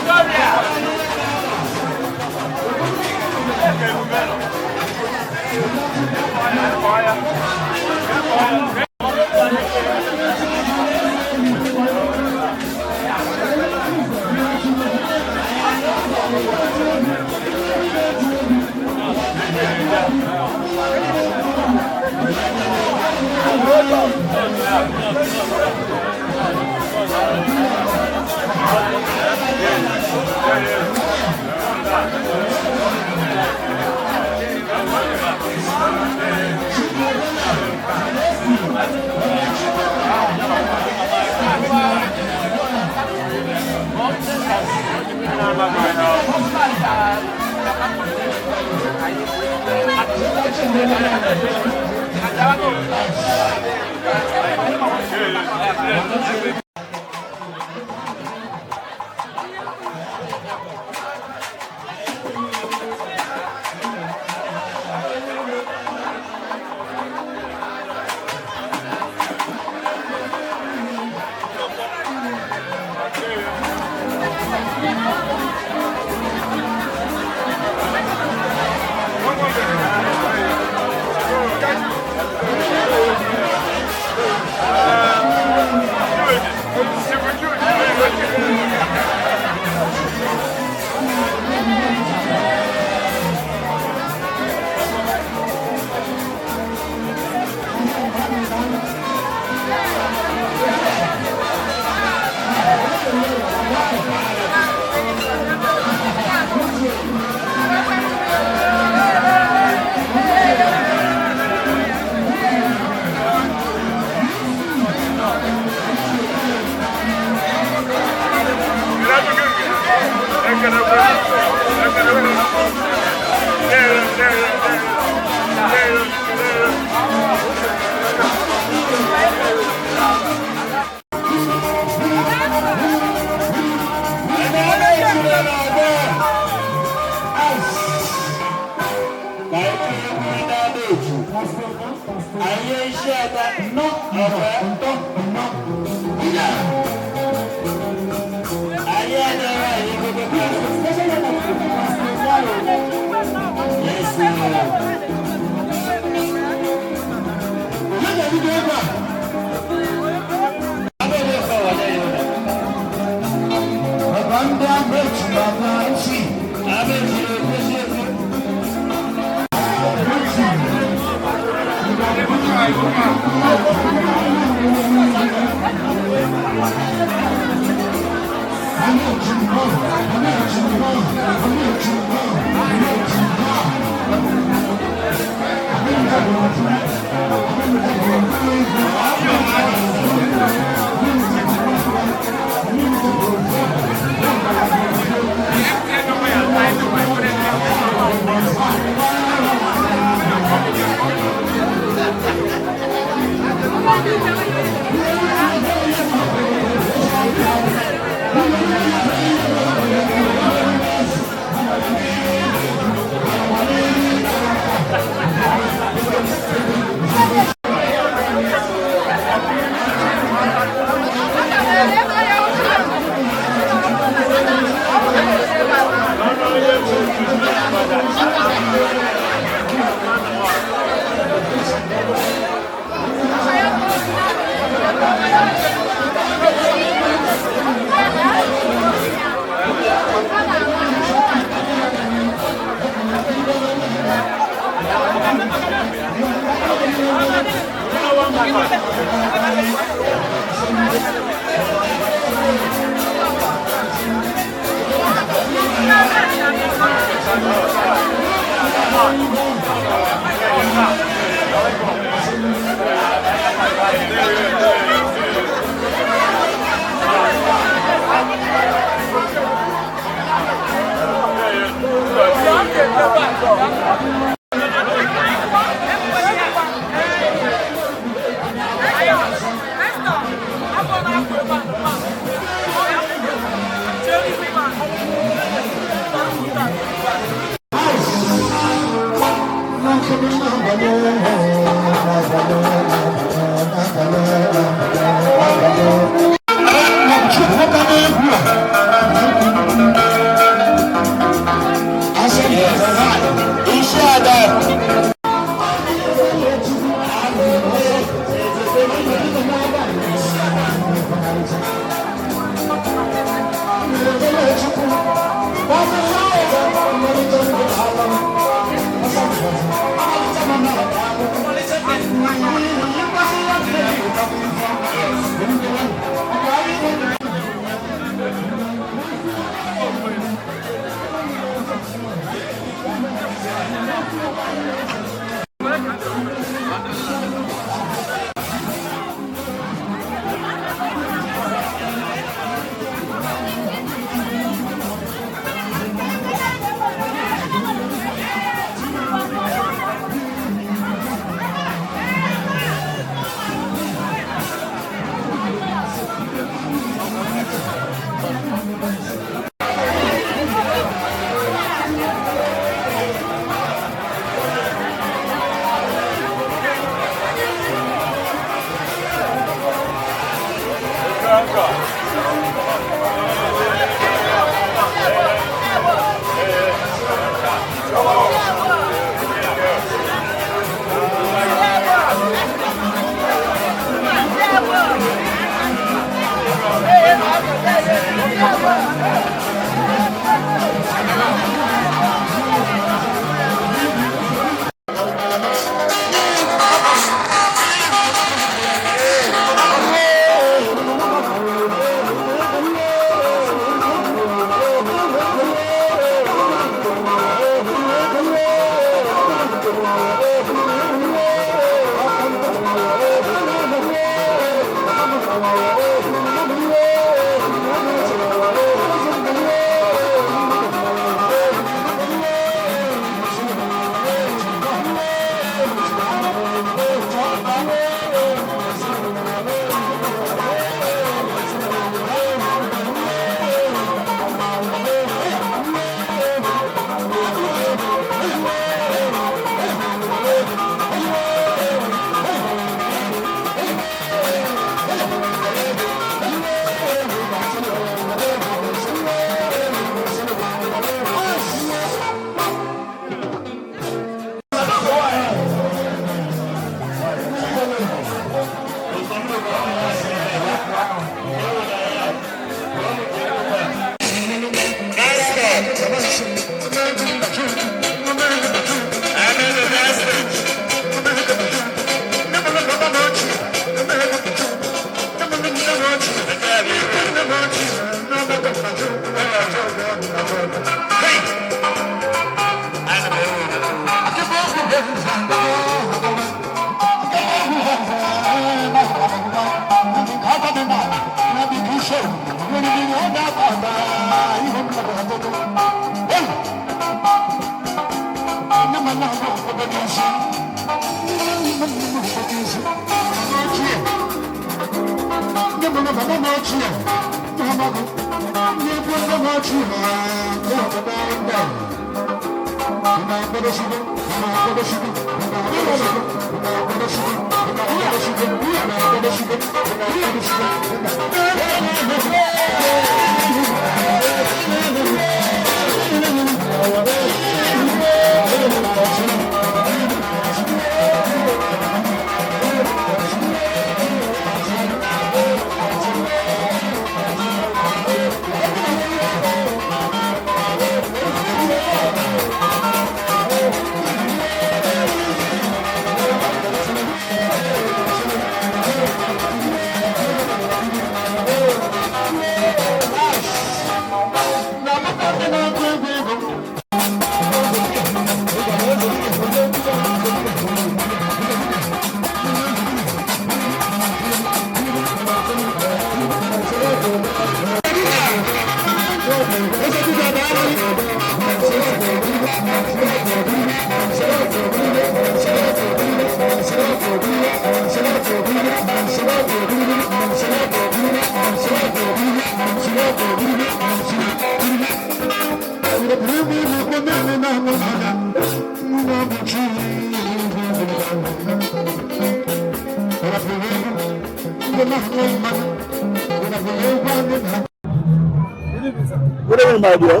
Good evening, my dear.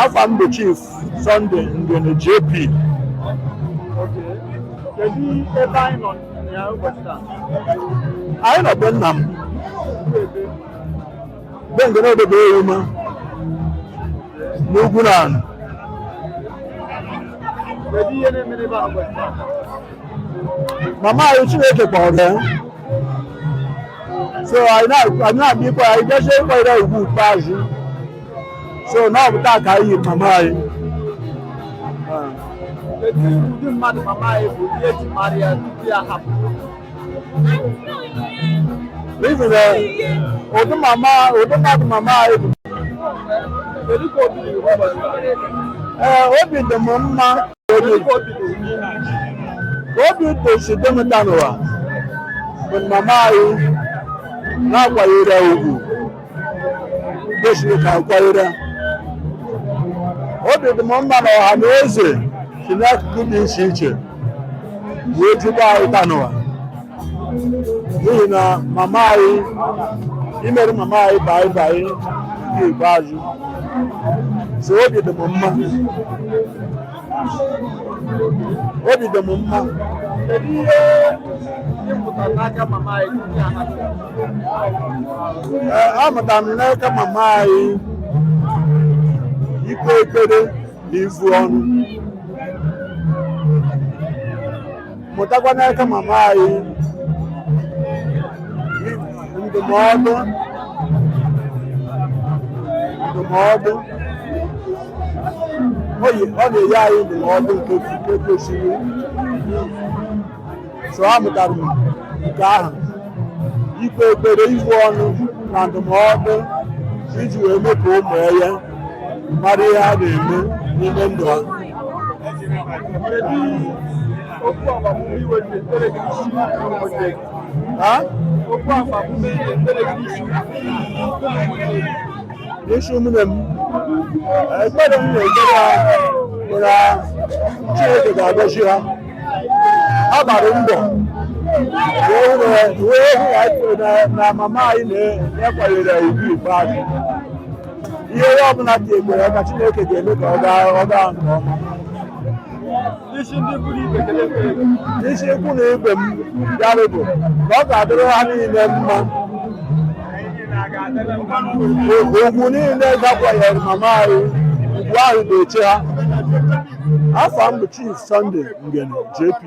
Afa m bụ Chief Sunday Ngene JP. Kedu ebe anyị nọ na ụbọchị taa? Anyị nọ be nna m, be Ngene Ododo Erima, n'ugwu na anụ. Kedu ihe na-eme n'ebe a ụbọchị taa? Mama anyị Chineke kpọrọ ya. So anyị na-abịa ịkwa anyị bịazie ịkwanyere ya ugwu ikpeazụ. So na ọ bụ taa ka anyị yiri mama anyị. Kedu ụdị mmadụ mama anyị bụ ihe eji mara ya tupu ya hapụ? N'ihi na ụdị mama ụdị mmadụ mama anyị bụ. Kedu ka obi dị gị ụbọchị taa? Ee, obi dị m mma. Kedu ka obi dị gị? Obi dị si dị m taa n'ụwa bụ na mama anyị na-akwanyere ugwu kwesịrị ka akwanyere. Obi dị m mma na ọha na eze si n'akụkụ dị iche iche wee jikwa anyị taa n'ụwa n'ihi na mama anyị imere mama anyị baị baị nke ikpeazụ. So obi dị m mma, obi dị m mma. Kedu ihe ị mụtara n'aka mama anyị tupu ya hapụ? Ee, amụtara m n'aka mama anyị ikpe ekpere na ivu ọnụ, mụtakwa n'aka mama anyị ndụmọdụ ndụmọdụ. Ọ na-enye anyị ndụmọdụ nke kwesịrị. So amụtara m nke ahụ, ikpe ekpere, ivu ọnụ na ndụmọdụ iji wee mee ka ụmụ ya mara ihe a na-eme n'ime ndụ ha. Kedu okwu agbamume iwe ji ekpere gị n'isi ụmụnne gị? Ha? Okwu agbamume ị na-ekpere gị n'isi ụmụnne gị? N'isi ụmụnne m, ekpere m na-ekpere ha bụ na Chineke ga-agọzi ha. Ha gbara mbọ wee hụ na mama anyị na-akwanyere ugwu ikpeazụ. Ihe onye ọbụla tinyere aka, Chineke ga-eme ka ọ gaa nke ọma. N'isi ndị buru ibe, kedu ekpere gị? N'isi ikwu na ibe m bịara bụ na ọ ga-adịrị ha niile mma. Ugwu niile gakwanyere mama anyị ugwu ahụ ga-eche ha. Afọ m bụ Chief Sunday Ngene JP.